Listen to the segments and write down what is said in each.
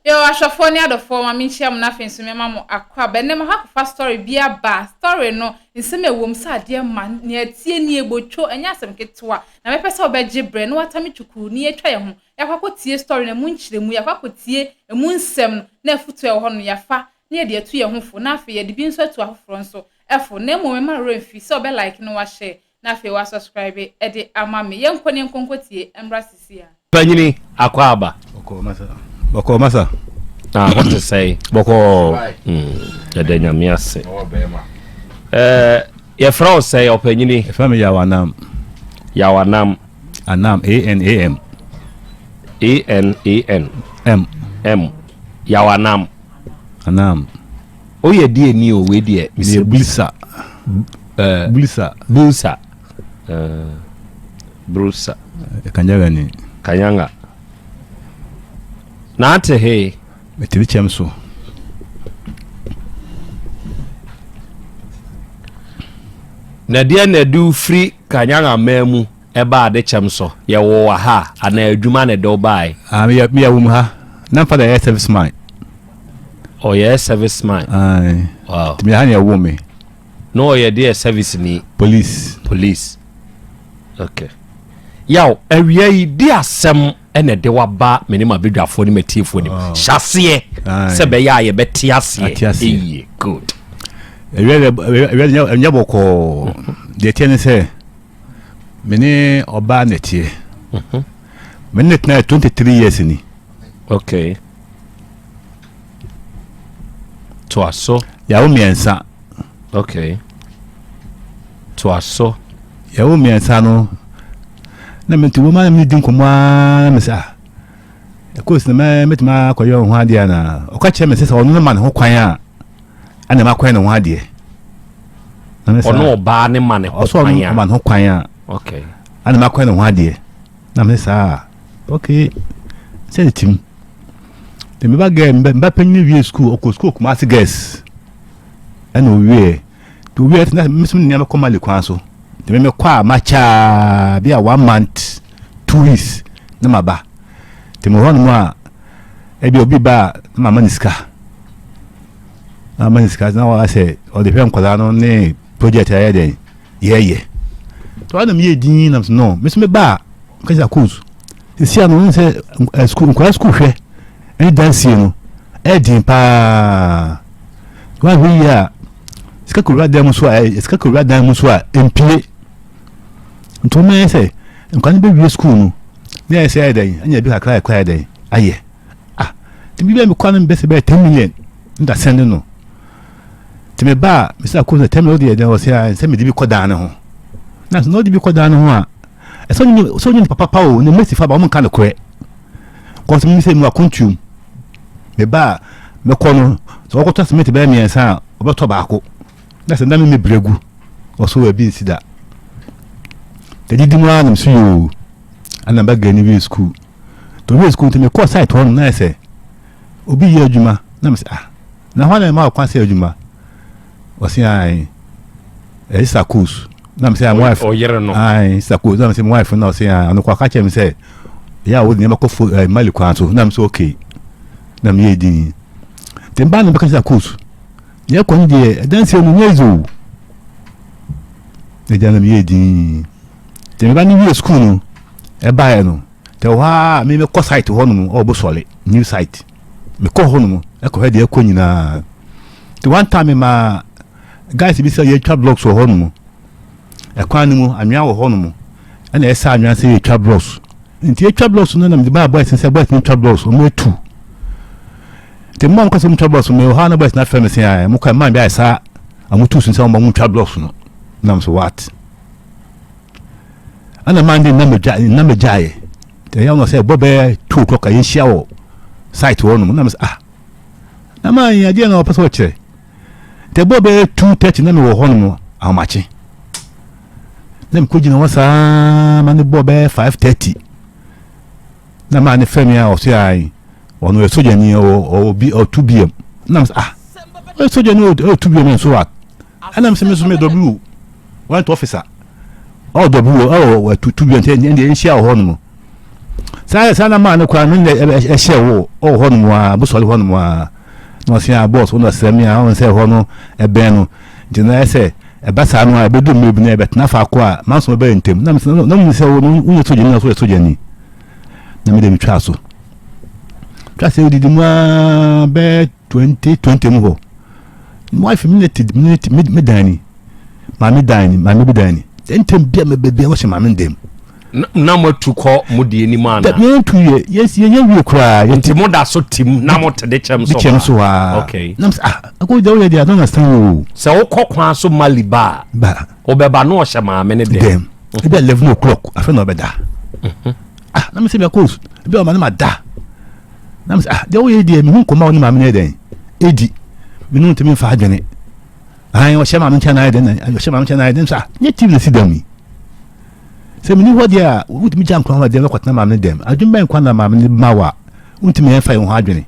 Yo ahwɛfoɔ ne adɔfoɔ ma menhyia mo na afei nso mɛma mo akwaaba. Ɛnnɛ makɔ akɔfa story bi aba. Story no nsɛm a ɛwɔ mu sɛ adeɛ ma nea ɛteɛ nie botwo ɛnyɛ asɛm ketewa. Na mɛpɛ sɛ wobɛgye berɛ na woatame twukuu na yɛatwa yɛn ho. Yɛakɔ akɔtie story no ɛmu nkyerɛmu, yɛakɔ akɔtie ɛmu nsɛm no na afutuo a ɛwɔ hɔ no yɛafa na yɛde atu yɛn ho fo na afei yɛde bi nso atu afoforɔ nso fo. Na mmom mma wo werɛ mfi sɛ wobɛ like na woahyɛ Na afei wa subscribe de ama me. Yɛnkɔ ne yɛnkɔ nkɔtie mmra sisi a. Panyini akwaaba. Bɔkɔɔ masa. Bɔkɔɔ masa. Na ho te sɛn? Bɔkɔɔ. Yɛda Nyame ase. Ɛɛ yɛfrɛ wo sɛn ɔpanyini? Yɛfrɛ me Yaw Anam. Yaw Anam. Anam A N A M. A N A N. M. M. Yaw Anam. Anam. Woyɛ deɛ ni o wei deɛ. Meyɛ bulisa. Eh, bulisa. Bulsa. Uh, Brusa. Kanyanga ni. Kanyanga. Na ate he. Metiri kyɛm so. Na deɛ na ɛde firi Kanyanga man mu ɛba ade kyɛm so yɛwɔ wɔ ha anaa adwuma na ɛde wo baeɛ? Ah, meyɛ meyɛ wɔ mu ha. Na mfa da yɛ service man. Ɔyɛ service man. Aye. Wow. Tumi ha na ɛwɔ me. Na ɔyɛ deɛ service ni. Police. Police. Okay. Yaw, awia yi di asɛm ɛna ɛde waba me ne m'abadwafoɔ ne m'atiefoɔ nim. Oh. Hyɛ aseɛ sɛ bɛyɛ a yɛbɛte aseɛ ɛyie. Good. Awia awia ɛnyɛ bɔkɔɔ. Deɛ ɛteɛ ne sɛ me ne ɔbaa na ɛteɛ. Mhm. Me ne tena 23 years ni. Okay. Toa so. Yɛawo mmiɛnsa. Okay. Toa so. Yɛawo mmiɛnsa no, na me nti wɔn a medi nkɔmmɔ ara na me sɛ ah, ɛkɔɔ si na mɛtumi akɔyɛ ho adeɛ anaa? Ɔka kyerɛ me sɛ sɛ ɔno no ma ne ho kwan a, ɛna makɔyɛ ne ho adeɛ. Ɔno ɔbaa ne ma ne ho kwan a. Ɔma ne ho kwan a. Okay. Ɛna makɔyɛ ne ho adeɛ. Na me saa okay sɛ ne tim. Nti me ba girl me ba panyin wie school ɔkɔ school Kumasi girls ɛna owie nti owie na me nso nea mɛkɔ Mali kwan so nti me mekɔ a makyɛ bi a one month 2 weeks na ma ba. Nti me hɔ nom a ebi obi ba a na ma ma ne sika na ma ne sika na wɔn asɛ ɔde hwɛ nkwadaa no ne project ayɛ dɛn yɛyɛ. Nti wɔn na meyɛ din nam so no me nso me ba a kasa course sisi ano n sɛ ɛ sukuu nkwadaa sukuu hwɛ ɛne dansie no ɛyɛ den paa. Wɔn ahwɛ yie a sika kowura dan mu so a ɛ sika kowura dan mu so a mpie. Nti wɔn ayɛ sɛ nkwadaa no bɛwie sukuu no ne ayɛ sɛ ayɛ dɛn anya bi kakra ɛkɔ ayɛ dɛn ayɛ ah. Nti bi bɛ mi kɔ no bɛsɛ bɛyɛ 10 million nda sɛn no. Nti me ba a mesɛ akɔ sɛ 10 million deɛ dɛn ɔsɛ a sɛ mede bi kɔ dan ne ho na sɛ na ɔde bi kɔ dan ne ho a ɛsɛ ɔnyɛ sɛ ɔnyɛ nipa papa o ne mɛsi fa ba ɔmo nka no korɛ kɔsɛ mi sɛ mu akontuom me ba a mɛkɔ no sɛ ɔkɔtɔ cement bɛyɛ mmiɛnsa a ɔbɛtɔ baako na sɛ na me brɛ gu ɔso wɔ ebi nsi da tɛdidi mu ara na so yoo ɛna ba gɛ ne wie school to wie school nti mekɔ site hɔ no na yɛ sɛ obi yɛ adwuma na me sɛ ah, na hɔ na ɛma ɔkwan sɛ adwuma ɔse ae ɛyɛ sakos na me sɛ ah, wife ɔyere no ae sakos na me sɛ wife na ɔse ae ɔno kɔ aka kyerɛ me sɛ yɛ a wode nneɛma kɔ fo ɛɛ Mali kwan so na me sɛ okay na me yɛ din nti mbaa na bɛka sakos yɛ kɔ no deɛ ɛdansie no nyɛ easy o ɛgya na me yɛ din nti meba no wie school no ɛbaeɛ no tɛ hɔ a me mekɔ site hɔ nom ɔwɔ Bosɔle new site mekɔ hɔ nom ɛkɔhwɛ deɛ ɛkɔ nyinaa. Nti one time ma guys bi sɛ yɛtwa blocks wɔ hɔ nom, ɛkwan no mu anwea wɔ hɔ nom ɛna ɛsɛ anwea sɛ yɛtwa blocks. Nti yɛtwa blocks no na mede maa boys sɛ boys no twa blocks wɔn atu. Nti mmaa mo kɔ sɛ wɔn twa blocks no mewɔ hɔ a na boys no afrɛ me sɛ ɛɛ mo kɔ mmaa bi ayɛ saa wɔn tu so sɛ wɔn twa blocks no nam so what ɛna mmaa de nam gya nam gyaeɛ. Nti ɛyɛ wɔn sɛ ɛbɔ bɛyɛ 2 o'clock a yɛnhyia wɔ site hɔ nom nam sɛ ah, na maa yi adeɛ na ɔpɛ sɛ ɔkyerɛ. Nti ɛbɔ bɛyɛ 2:30 na mewɔ hɔ nom ahomakye na mekɔ gyina hɔ saa ma ne bɔ bɛyɛ 5:30 na maa ne fɛ me a ɔsɛ ayi ɔno yɛ sogyani ɔwɔ ɔwɔ bi ɔtu bm na mesɛ ah, ɔyɛ sogyani ɔtu bm nso a ɛna mesɛ me so me W warrant officer ɔwɔ W ɔwɔ tu bm nti ɛndeɛ nhyia wɔ hɔ nom. Saa saa na maa no koraa me na ɛhyɛ wo ɔwɔ hɔ nom a bosɔre hɔ nom a na ɔse a bɔs wo na ɔsrɛ me a ɔn sɛ hɔ no ɛbɛn no nti na ɛsɛ ɛba saa no a ɛbɛdu mmerɛ bi na ɛbɛtena faako a manso bɛyɛ ntɛm na mesɛ na mu sɛ wo no wonyɛ sogyani na so yɛ sogyani na mede metwaa so twa sɛ wodidi mu a bɛyɛ 2020 mu hɔ wife me ne te me ne me dan ni maame dan ni maame bi dan ni ntɛm bia mebɛ bia wɔhyɛ maame dɛm na moatu kɔ mo deɛ anim ana? Dabi yɛntu yɛ yɛsi yɛnyɛ wie koraa. Nti mo da so tim na mo te de kyɛm so hɔ. De kyɛm so hɔ aa. Okay. Na mo sɛ ah akɔ gya woyɛ deɛ I don't understand o. Sɛ wokɔ kwan so Mali ba a. Ba. Wobɛba na ɔhyɛ maame ne dɛm. Dɛm. Ebi 11 o'clock afei na ɔbɛda. Ah na mo sɛ bi akɔ ebi ɔma ne ma da. Na mo sɛ ah deɛ woyɛ deɛ mehu nkɔmɔ a wo ne maame no yɛ dɛn edi me ne wo ntumi nfa adwene. Ayi ɔhyɛ maame nkyɛn na ayɛ dɛn ɔhyɛ maame nkyɛn na ayɛ dɛn sɛ ah nyɛ tv na si dɛm yi. Sɛ menni hɔ deɛ a, wotumi gya nkwa hɔ dɛm kɔtena maame no dɛm. Adwene bɛn kwa na maame no ma wo a wontumi ɛmfa yɛn ho adwene?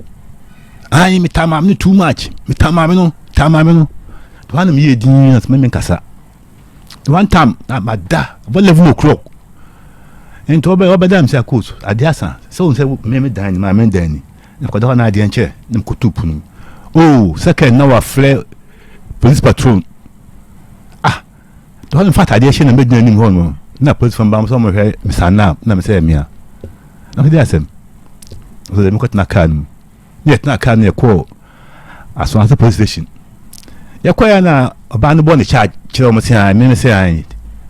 Ayi, metaa maame no too much. Metaa maame no, taa maame no. The one na meyɛ din na sɛ menkasa. The one time na mada about 11 o'clock. Nti ɔbɛ ɔbɛda me sɛ coach adeɛ asa sɛ wɔn sɛ me me dan ni maame dan ni. Na kɔda hɔ na adeɛ nkyɛ na mekɔtu pono. Oh, second na wafrɛ police patrol. Ah, Hɔ no mefa ataadeɛ hyɛ na mɛgyina anim hɔ no na polisifoɔ no ba sɛ wɔhwɛ me saa na na mesɛ mmea na mede asɛm sɛ dɛ mekɔtena kaa no mu ne yɛtena kaa no yɛkɔɔ Asoase police station yɛkɔɛ na ɔbaa no bɔ ne charge kyerɛ wɔn sɛ an meme sɛ an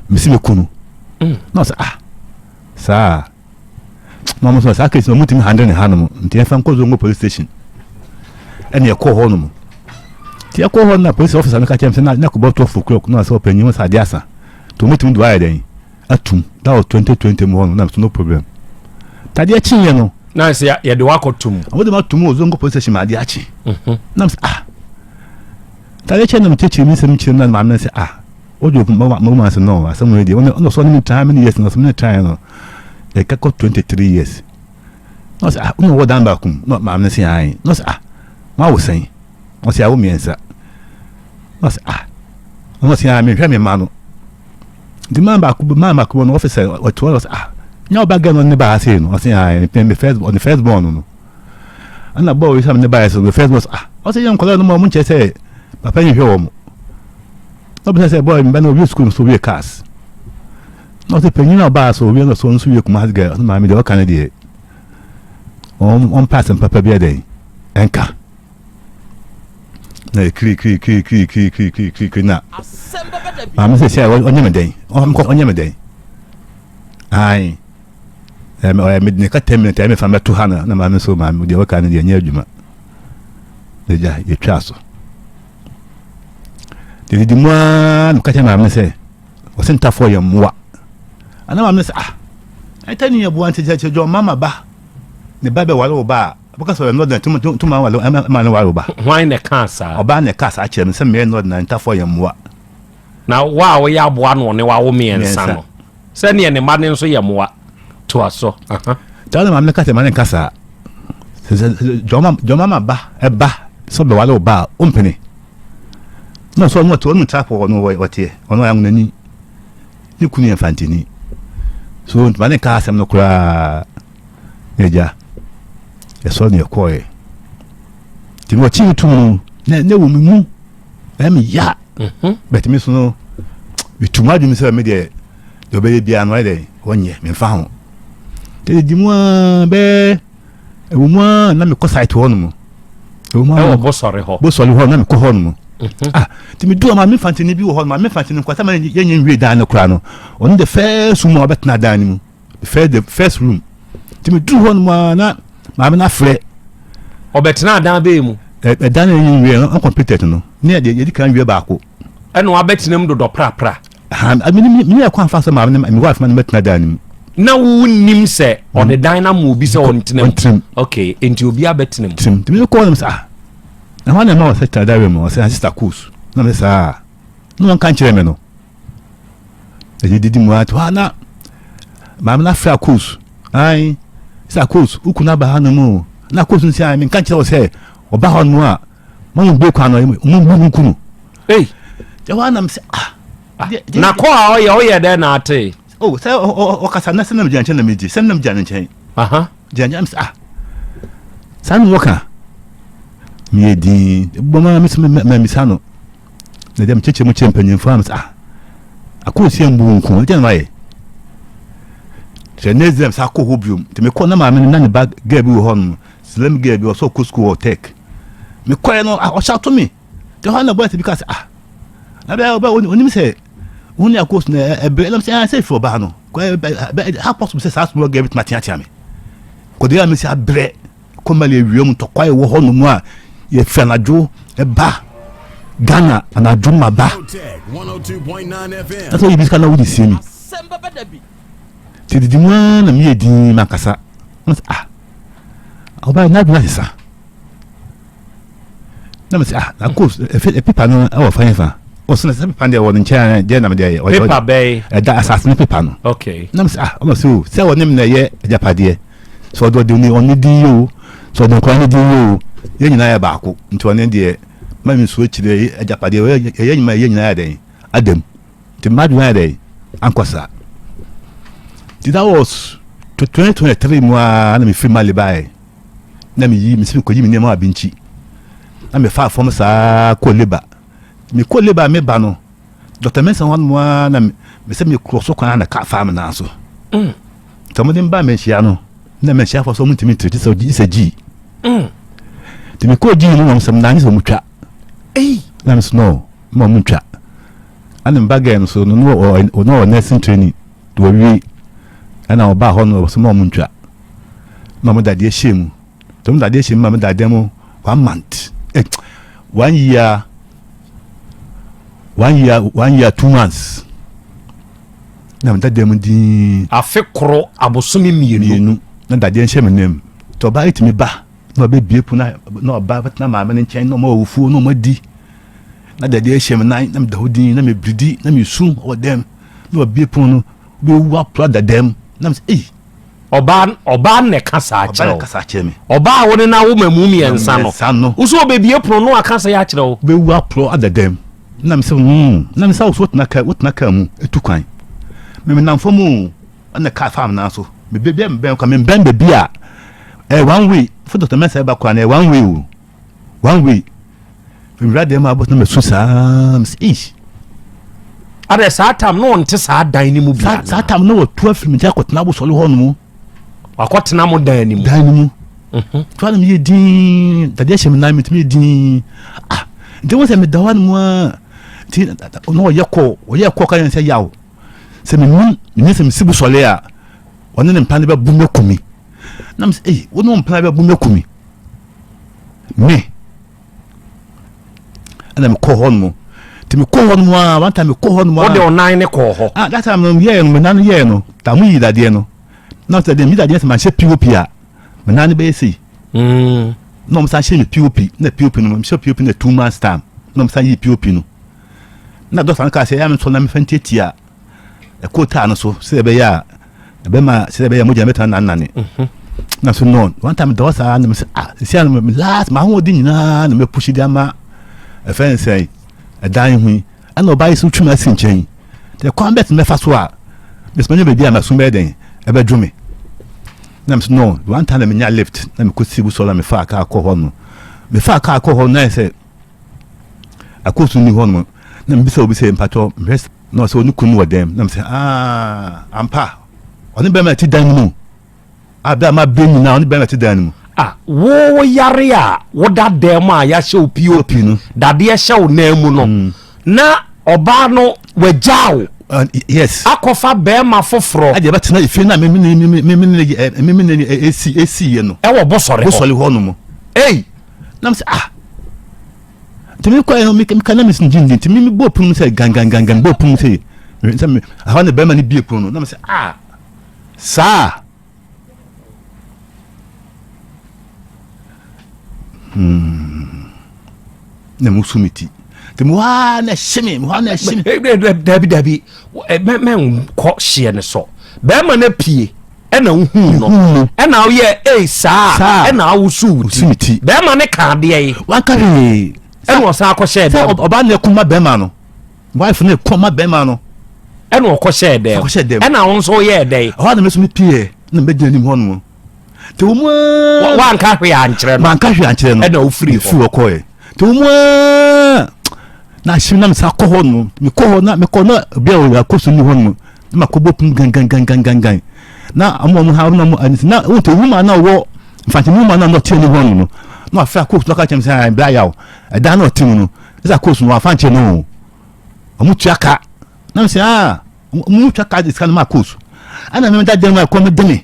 mesi meku no na ɔsɛ ah saa na wɔn nso saa case no wɔn tumi handle ne hanom nti yɛn fa nkɔ Zongo police station ɛna yɛkɔ hɔ nom nti yɛkɔ hɔ na police officer no ka kyerɛ mi sɛ na na kɔbɔ 12 o'clock na sɛ ɔpanyin wɔn sɛ adeɛ asa nti wɔn tumi do ayɛ dɛn atum. That was 2020 mu hɔ nom na so no problem tadeɛ kyeeɛ no. Na sɛ yɛde wakɔ tum. Wɔn de ma tum wɔ Zongo police station ma adeɛ akye na sɛ ah tadeɛ kyeeɛ na mo kyerɛkyerɛ mi nsɛm kyerɛ mi na maame no sɛ ah wode ma ma ma sɛ no asɛm wei deɛ ɔno ɔno sɛ ɔne me try how many years na ɔsɛ me ne try no ɛka kɔ 23 years na ɔsɛ ah wone wɔ dan baako mu na maame no sɛ ae na ɔsɛ ah ma wo sɛn ɔsɛ awo mmiɛnsa na ɔsɛ ah ɔno ɔsɛ ah mehwɛ me mma no nti maa baako maa baako no ɔfisɛ ɔte hɔ ɔsɛ ah nyɛ ɔba gɛ no ne ba ha sei no ɔsɛ ah me first ɔne first born no ɛna bɔɔl yi sɛ ne ba yɛ so no first born ah ɔsɛ yɛ nkɔla no ma ɔmo nkyɛ sɛ papa yi hwɛ wɔn na ɔbisa sɛ bɔɔl mba na owie sukuu nso owie cars na ɔsɛ panyin a ɔbaa so owie na so nso wie Kumasi girl ɔsɛ maame deɛ ɔka ne deɛ wɔn wɔn pa asɛm papa bi ɛdɛn ɛnka na yɛ kiri kiri kiri kiri kiri kiri kiri kiri kiri na maame sɛ sɛ ɔnyɛ me dɛn ɔnyɛ me dɛn ayi ɛmɛ ɔyɛ me ne ka 10 minutes ɛmɛ fa mɛto ha na na maame nso maame deɛ ɔka ne deɛ nyɛ adwuma ɛgya yɛtwa so didi mu ara na ɔka kyerɛ maame sɛ ɔsɛ ntafoɔ yɛ mmoa ana maame sɛ ah ɛtɛ ne yɛ boa nti kyerɛ kyerɛ mama ba ne ba bɛ ware wo ba a bɛka sɛ ɔyɛ nɔdena tuma wale ma ne ware wo ba. Hwan na ɛkaa saa? Ɔbaa na ɛkaa saa kyerɛ me sɛ meyɛ nɔdena ntafoɔ yɛ mmoa. Na wo a woyɛ aboa no ɔne wawo mmiɛnsa no sɛdeɛ ne mma no nso yɛ mmoa toa so. Saa na maame no ka sɛ ma ne nka saa jɔn mama ba ɛba sɛ ɔbɛwale wo ba a wompene na ɔsɛ ɔno ɔte ɔno ntra pɔ ɔno ɔteɛ ɔno ɔyɛ anwonani ne kunu yɛ mfantini so ntoma ne nka asɛm no koraa na agya ɛsɔ ne ɛkɔɛ nti na ɔkye tum no na na wɔ me mu ɛyɛ me ya bɛtumi so no metu mu adwene sɛ me deɛ deɛ ɔbɛyɛ biara no ɔyɛ dɛ ɔnyɛ memfa ho nti di mu a bɛɛ ɛwɔ mu a na mekɔ site hɔ nom ɛwɔ mu a ɛwɔ bosɔre hɔ bosɔre hɔ na mekɔ hɔ nom ah nti medu hɔ maame fantini bi wɔ hɔ maame fantini nkwasa ma yɛnyɛ nwie dan no koraa no ɔno the first room a ɔbɛtena dan no mu the first room nti medu hɔ nom a na maame no afrɛ. Ɔbɛtena dan bɛɛ mu. Ɛdan no yɛnyɛ nwie no uncompleted no ne yɛde yɛdi kan wie baako. Ɛna wabɛtena mu dodɔ prapra. Mene yɛ kwan fa sɛ maame ne me wife ma no bɛtena dan no mu. Na wonnim sɛ ɔde dan no ama obi sɛ ɔntena mu. Ɔntena mu. Okay, nti obi abɛtena mu. Tena mu. Nti mekɔ hɔ nom sɛ ah na hɔ na ɛma wɔ sɛ tena dan mu ɔsɛ sister coos na me saa na wɔnka nkyerɛ me no ɛyɛ didi mu ato ha na maame no afrɛ akos ae sɛ akos wo kunu aba ha nom o na akos no sɛ ae menka nkyerɛ wo sɛ ɔba hɔ nom a ma mo bue kwan no mo bu mo kunu ei ɛhɔ anam sɛ ah na kɔ a ɔyɛ ɔyɛ dɛn na ate. Oh sɛ ɔkasa na sɛ nam gyina nkyɛn na megye sɛ nam gyina ne nkyɛn. Aha. Gyina gyina sɛ ah saa na wɔka. Meyɛ din bɔ ma me sɛ mamisa no. Na deɛ mekyerɛkyerɛ mu kyerɛ mpanyinfoɔ a mesɛ ah akɔɔsi ambu nko ɛdeɛ na mayɛ. Sɛ next day saa kɔ hɔ biom nti mekɔ na maame no na ne ba girl bi wɔ hɔ nom slim girl bi ɔsɛ ɔkɔ school wɔ tech. Mekɔɛ no ah ɔhyɛ ato me. Nti hɔ na boys bi ka sɛ ah na bɛ bɛ onim sɛ wo ne akos no ɛbrɛ ɛnam sɛ ah sɛ fi ɔbaa no how possible sɛ saa small girl bi tuma teatea me kɔde a mesi abrɛ kɔmali awia mu ntɔkwa ɛwɔ hɔ nom a yɛfi anadwo ɛba Ghana anadwo ma ba na sɛ woyɛ bi sika na wode sie mi nti didi mu ara na meyɛ din mankasa na sɛ ah ɔbaa n'adwene asesa na mese ah na course efe pepa no ɛwɔ fa fa ɔsɛ na sɛ pepa deɛ wɔ ne nkyɛn deɛ na mede ayɛ pepa bɛyi ɛda asase ne pepa no okay na mese ah ɔma sɛ o sɛ ɔne me na ɛyɛ agyapadeɛ sɛ ɔde ɔde ne ɔne din yɛ o sɛ ɔde nkora ne din yɛ o yɛn nyinaa yɛ baako nti ɔne deɛ ma me nsuo kyerɛ agyapadeɛ ɛyɛ nyinaa yɛ nyinaa yɛ dɛn adam nti mmadwene ayɛ dɛn ankɔ saa nti that was 2023 mu a na mefiri Mali baeɛ na meyi mesi mekɔyi me nneɛma wɔ abinkyi na mefaa fam saa kɔ leba mekɔ leba meba no Dr. Mensah hɔ nom a na mesɛ mekorɔ so kwan na ka faa me nan so mm. nti ɔmode mba manhyia no na manhyiafoɔ sɛ ɔmontumi ntiri gye sɛ gye sɛ gyii mm. nti mekɔɔ gyii no na ɔmsɛm na nye sɛ ɔmotwa na mesɛ no ma ɔmotwa ɛna meba gɛɛ no so no na ɔwɔ nursing training Wɔwie ɛna ɔbaa hɔ no ɔsɛ ma ɔmo ntwa ma ɔmo dadeɛ hyɛ mu nti ɔmo dadeɛ hyɛ mu ma ɔmo dadeɛ mu one month eh, one year one year one year 2 months na mo dadeɛ mu dinn. Afe koro abosome mmienu. Mmienu na dadeɛ nhyɛ me nam nti ɔbaa yi tumi ba na ɔbɛbie pono na ɔba bɛtena maame no nkyɛn na ɔmo wɔ fuo na ɔmo adi na dadeɛ hyɛ me nan na meda hɔ dinn na mebiridi na mesu wɔ dɛm. Na wabue pono no, wobɛwu apra dada mu. Na mesɛ, ei. Ɔbaa ɔbaa na ɛka saa kyerɛ wo. Ɔbaa na ɛka saa kyerɛ me. Ɔbaa a wo ne no awo mmamu mmiɛnsa no. Mmiɛnsa no. Wo sɛ ɔbɛbue pono no aka sɛ akyerɛ wo. Wobɛwu aprɔ adada mu. Na mesɛ, hmm. Na mesɛ, wo so wotena kaa wotena kaa mu etu kwan. Me menam fam o, ɛna kaa faa me nan so. Me baabi a mebɛn kora, membɛn baabi a ɛyɛ one way. Fo Dɔkta Mensah ɛba kora no ɛyɛ one way o. One way. Mewura dɛm a bɔtena masu saa mesɛ eish. Adɛ saa tam na ɔnte saa dan no mu bi anaa? Saa tam na watu afiri me nkyɛn akɔtena abosɔre hɔ nom. Wakɔtena mo dan no mu. Dan no mu. Mhm. Tura no meyɛ din dadeɛ hyɛ me nan metumi yɛ din ah nti wɔn sɛ meda hɔ nom a nti na ɔyɛ kɔ ɔyɛ kɔ ka yɛn sɛ yaw sɛ menim menim sɛ mesi bosɔre a ɔne ne mpa no bɛbu me kumi na mesɛ ei wo ne wo mpena bɛbu me kumi me ɛna mekɔ hɔ nom nti mekɔ hɔ nom a one time mekɔ hɔ nom a wode ɔnan ne kɔɔ hɔ ah that time no yɛɛ no me nan no yɛɛ no ta mo yi dadeɛ no na sɛ deɛ mi dadeɛ sɛ manhyɛ pop a me nan no bɛyɛ sei na ɔmo san hyɛ me pop na pop no mehyɛ pop na 2 months time na ɔmo san yi pop no na dɔkta no kaa sɛ ɛyɛ me nsɔ na mefa ntiatia ɛkootaa no so sɛ ɛbɛyɛ a ɛbɛma sɛ ɛbɛyɛ mogya bɛtena nanane mhm. na so no one time dɔɔ saa na mesɛ ah sisi ano me last ma ahoɔden nyinaa na mɛpushi de ama ɛfɛn sɛn ɛdan ho yi ɛna ɔbaa yi so twem asi nkyɛn deɛ kwan bɛt mɛfa so a mesɛ manya baabi a maso bɛyɛ dɛn ɛbɛdwo me na mesɛ no one time na menya lift na mekɔsi bu sɔrɔ na mefaa kaa kɔ hɔ no mefaa kaa kɔ hɔ na yɛ sɛ akoosu ni hɔ nom na mebisa obi sɛ mpatɔ mehwɛ na ɔsɛ ɔne kunu wɔ dɛm na mesɛ ah ampa ɔne bɛrima ti dan no mu a bɛrima ma bɛ nyinaa ɔne bɛrima ti dan no mu. Ah, wo yare a woda dan mu a yɛahyɛ wo POP no dadeɛ hyɛ wo nan mu no mm. na ɔbaa no wagyaa wo. Yes. Akɔfa bɛrima foforɔ. Ɛde ɛbɛtena efie na mímí ne esi esi yɛ no. Ɛwɔ bosɔre hɔ. Bosɔre hɔ nom. Ei. Na mi sɛ ah nti mi kɔ yɛ no mi ka na mi si gyi nti mi mi bɔ pono sɛ gangangangan bɔ pono sɛ sɛ mi ahɔ na bɛrima no bie pono no na mi sɛ ah saa hmm na mo su mi ti nti mo hɔ na ɛhyɛ mi mo hɔ na ɛhyɛ mi. Dabi dabi mɛ mɛ nkɔ hyeɛ ne so bɛrima no pie. Ɛna wohuu no ɛna woyɛ ei saa ɛna awosu wo ti bɛrima ne ka adeɛ yi wanka hwee ɛna ɔsan akɔhyɛɛ dɛm ɔbaa no ɛkɔma bɛrima no wife no ɛkɔma bɛrima no ɛna ɔkɔhyɛɛ dɛm ɔkɔhyɛɛ dɛm ɛna wo nso woyɛɛ dɛn ɛhɔ na me nso mepieɛ na mebɛgyina anim hɔ nom. Nti wɔn mu ara. Wanka hwee ankyerɛ no. Manka hwee ankyerɛ no. Ɛna ofiri hɔ. Mefiri hɔ kɔɛ. Nti wɔn mu ara na ahyem na mesa kɔ hɔ no. Mekɔ hɔ na mekɔ na obi a ɔyɛ akɔ so ni hɔ no. Na makɔ bɔ pum gangangangangan. Na ɔmo ɔmo ha ɔmo na na wɔn nti wɔn mu na ɔwɔ mfantini mu na ɔte ne hɔ no. Na wafrɛ akɔ so na ɔka kyerɛ me sɛ ɛbra yaw. Ɛdan na ɔte mu no. Ɛsɛ akɔ so no wafa nkyɛn no. Ɔmo tua ka. Na mesɛ ah ɔmo tua ka de sika no ma akɔ so. Ɛna mɛmɛ da dan mu a ɛkɔm de me.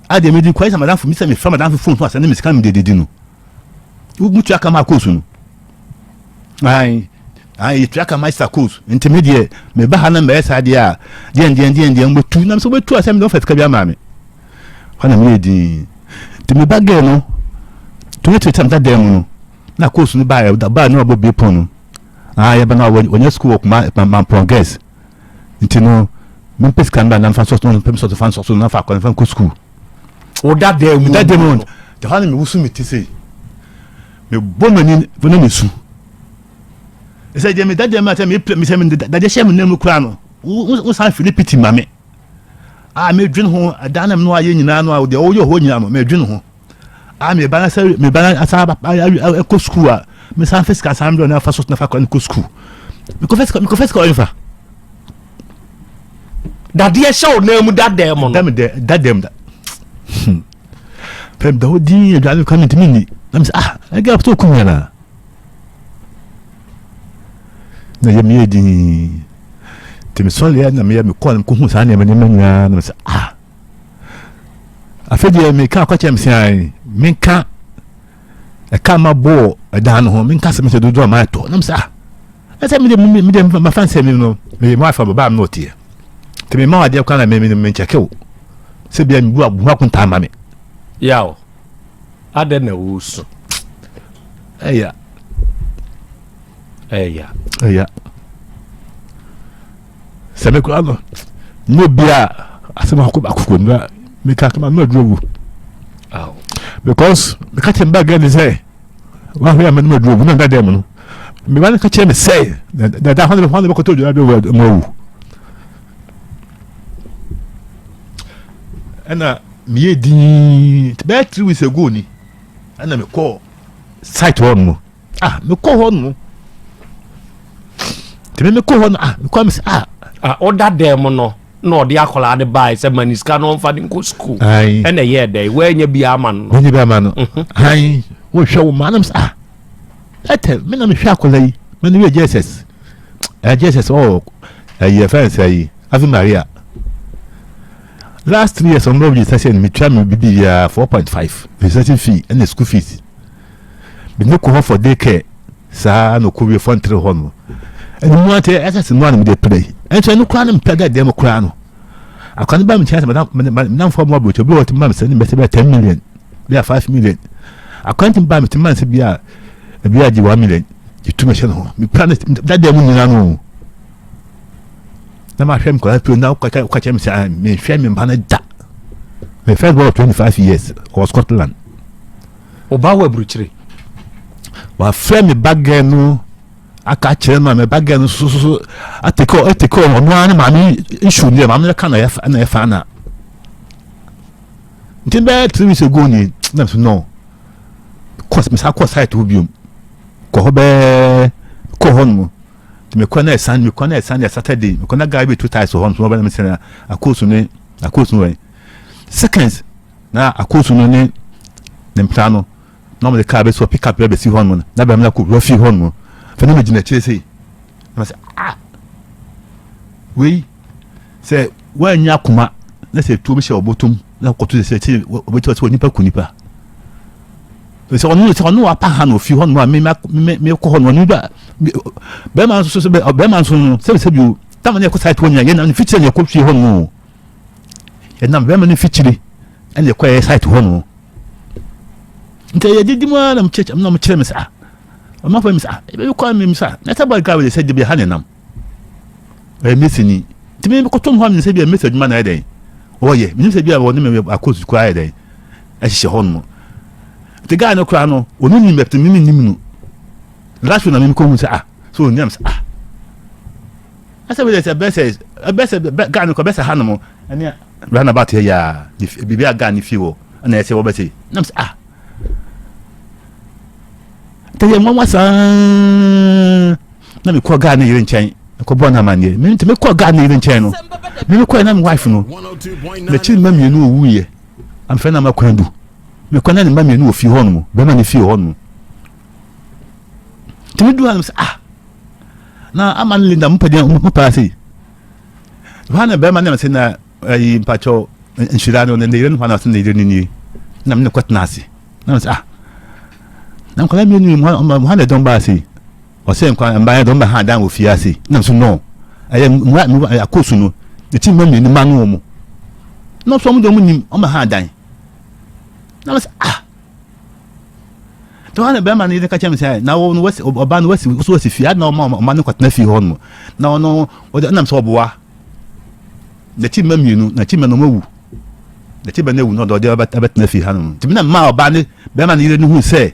Adeɛ medi kwan sɛ madamfo mi sɛ mefrɛ madamfo phone so asɛ ne me sika mede didi no. Mutua ka ma course no. Ayi ayi yɛtua ka ma isa course. Nti me deɛ meba ha na mɛyɛ saa deɛ a deɛ deɛ deɛ deɛ mbɛtu na mesɛ wobɛtu asɛ mede ɔfa sika bi ama me. Hɔ na meyɛ din. Nti meba gɛɛ no 2020 meda dan mu no na course no baeɛ baa na wabɔ bie pɔn no. Ah yɛba na wɔnyɛ school wɔ kuma Mampɔn girls. Nti no mempɛ sika no ba na mfa nsɔ so na mepɛ nsɔ so fa nsɔ so na fa akɔ na fa nkɔ sukuu. Wo da dan mu. Da dan mu. Te hɔ na mewusu me ti sei. Mebɔ m'ani na mesu. Sɛ deɛ meda dan mu a sɛ mepɛ mesɛ me dadeɛ hyɛ me nan mu koraa no wo san fili piti ma me. A medwene ho ɛdan na me no ayɛ nyinaa no a deɛ ɔyɛ hɔ nyinaa no medwene ho. A meba na sɛ meba na asan akɔ sukuu a mesan fɛ sika san brɛ na afa so na fa kɔ kɔ sukuu. Mekɔfɛ sika mekɔfɛ sika ɔyɛ fa. Dadeɛ hyɛ wo nan mu da dan mu no. Da me dɛ da dan mu da. Hmm. Fɛm da hɔ din aduane kwan mentumi nni. Na mesɛ ah ɛgɛ apɛ sɛ ɔkum yɛn a. Na yɛ meyɛ din. Nti mesɔre na meyɛ mekɔɔ na mekɔhu saa nneɛma nneɛma nyinaa na mesɛ ah. Afei deɛ meka akɔkyerɛ me sɛ menka ɛka ma bɔɔ ɛdan no ho menka sɛ mesɛ dodoɔ a matɔ na mesɛ ah ɛsɛ mede mede mafa nsɛm mi no meyɛ mu afa baa me na ɔteɛ nti mema wadeɛ kwan na me menkyɛke wo sɛ bia mebu abu akontaa ma me. Yaw, adɛn na woresu? Ɛya. Ɛya. Ɛya. Sɛ me koraa no, nyɛ obi a asɛm akɔ akoko no meka kama no aduro wu. Because meka kyerɛ mba gɛ ne sɛ wahwɛ ama no aduro wu na nda dɛm no. Meba no ka kyerɛ me sɛ na da hɔ no hɔ no bɛkɔtɔ aduro aduro mu awu. Ɛna meyɛ din bɛyɛ 3 weeks ago ni ɛna mekɔɔ site hɔ no ah mekɔ hɔ no tèmi mekɔ hɔ no ah mekɔ mi sɛ ah. ah ɔda dɛm mu no na ɔde akwadaa no baa sɛ ma ne sika no ɔnfa ne nkɔ sukuu ɛna ɛyɛ dɛ wɔanya bi ama no. wɔanya bi ama no mhm. ayi wɔhwɛ wo maa nam sɛ ah ɛtɛ me na mehwɛ akwadaa yi me no yɛ jss ɛ jss ɔ ɛyɛ fɛn sɛ yi ave maria last 3 years ɔmo bɛ registration metua me bibi yɛ 4.5 registration fee ɛna school fees. Mede no kɔ hɔ for day care saa na ɔkɔ wie fɔntere hɔ no. Ɛno mu ate ɛsɛ sɛ mu a na mede pere yi. Ɛnso ɛno koraa no mpɛ dɛ dɛm koraa no. Akwa no ba me nkyɛn sɛ madamfoɔ mu aburokyi obi wɔ tumi ma me sɛ ne mbɛsɛ bɛyɛ 10 million bɛyɛ 5 million. Akwa no tumi ba me tumi ma ne sɛ bi a ebi agye 1 million gye tumi hyɛ ne ho. Mepira no da dɛm mu nyinaa no. Na mahwɛ me nkwadaa pii na wokɔkyɛ wokɔkyɛ me sɛ ah, mehwɛ me mma no da. My first born was 25 years ɔwɔ Scotland. Wo ba wɔ aburukyire. Wafrɛ me ba girl no aka akyerɛ no a me ba girl no so so so atake atake ɔno ara ne maame issue deɛ maame no ka na yɛ na yɛ fa na nti bɛyɛ 3 weeks ago ni na so no kɔ mesa kɔ site hɔ biom kɔ hɔ bɛɛ kɔ hɔ nom nti mekɔ na ɛsan mekɔ na ɛsan yɛ Saturday mekɔ na guy bi tu tiles wɔ hɔ nso ɔbɛn mi sɛ akoosu ne akoosu wɔ seconds. Na akoosu no ne ne mpena no, na wɔde kaa bɛsi hɔ, pickup bi abɛsi hɔ nom, na bɛrima no akɔ wura fie hɔ nom. Afei na megyina akyire sei, na sɛ ah, wei sɛ woannya akoma na sɛ tuo bi hyɛ ɔbɔtom na kɔto sɛ sɛ wɔbɛtumi sɛ onipa ku nipa. Sɛ ɔno sɛ ɔno wapa ha na ofi hɔ nom a me me me kɔ hɔ nom ɔno ba bɛrima nso so bɛrima nso no sɛbi sɛbi o tam ne ɛkɔ site hɔ nyinaa yɛn na ne fikyire na ɛkɔ fie hɔ nom o. Yɛnam bɛrima no mfikyiri ɛna ɛkɔ yɛ site hɔ no. Nti yɛ didi mu ara na mo kyerɛ na mo kyerɛ me saa. Ɔmo afɔ mi saa ebi kɔ mi saa. Na sɛ bɔyɛ gawe sɛ debi ha ne nam. Ɔyɛ mesini. Nti mi kɔtɔ mu hɔ mi sɛ bi a mesi adwuma na ayɛ dɛn. Ɔyɛ mi sɛ bi a wɔne mi akɔ sukuu ayɛ dɛn. Ɛhyehyɛ hɔ nom. Nti guy no koraa no ɔno nim ɛpɛ mi nim no. Last week na mi kɔ hu sɛ ah so ɔnim sɛ ah. Ɛsɛ bi sɛ bɛsɛ bɛsɛ gaa no kɔ bɛsɛ ha nom ɛne roundabout yɛ yaa biribi a gaa ne fie wɔ. Ɛna ɛsɛ wɔbɛse. Nam sɛ ah. Nti yɛ nwanwa saa. Na mekɔ gaa ne yere nkyɛn. Mekɔbɔ no amanneɛ. Me nti mekɔ gaa ne yere nkyɛn no. Me mekɔɛ na me wife no. N'akyiri mma mmienu owuiɛ. Amfɛ na makwan du. Mekɔ na ne mma mmienu wɔ fie hɔ nom. Bɛrima ne fie hɔ nom. Nti medu hɔ nom sɛ ah. Na ama ne Linda mo pɛ deɛ mo pɛ ase. Hɔ na bɛrima ne sɛ na ayi mpakyɛw nhyira no ne yere no hɔ na ɔsɛ ne yere no nie. Na me ne kɔtena ase. Na me sɛ ah. Na nkwadaa mmienu yi mo hɔ na ɛdɔm baa ase. Ɔsɛ nkwa mmaa yɛ dɔm bɛ ha dan wɔ fie ase. Na me sɛ no. Ɛyɛ mmura mmura akɔsu no. Ne ti mma mmienu mma no wɔn. Na ɔsɛ wɔn deɛ wɔn nim wɔn bɛ ha dan. Na me sɛ ah. Nti hɔ na bɛrima no yere ka kyerɛ me sɛ na wo no wasi ɔba no wasi so wasi fie adi na ɔma ɔma no kɔtena fie hɔ nom na ɔno ɔde ɛnam sɛ ɔboa n'akyi mma mmienu n'akyi mma no ɔmo awu n'akyi mma no awu na ɔde ɔde abɛtena fie ha nom nti mi na mma ɔba ne bɛrima no yere no hu sɛ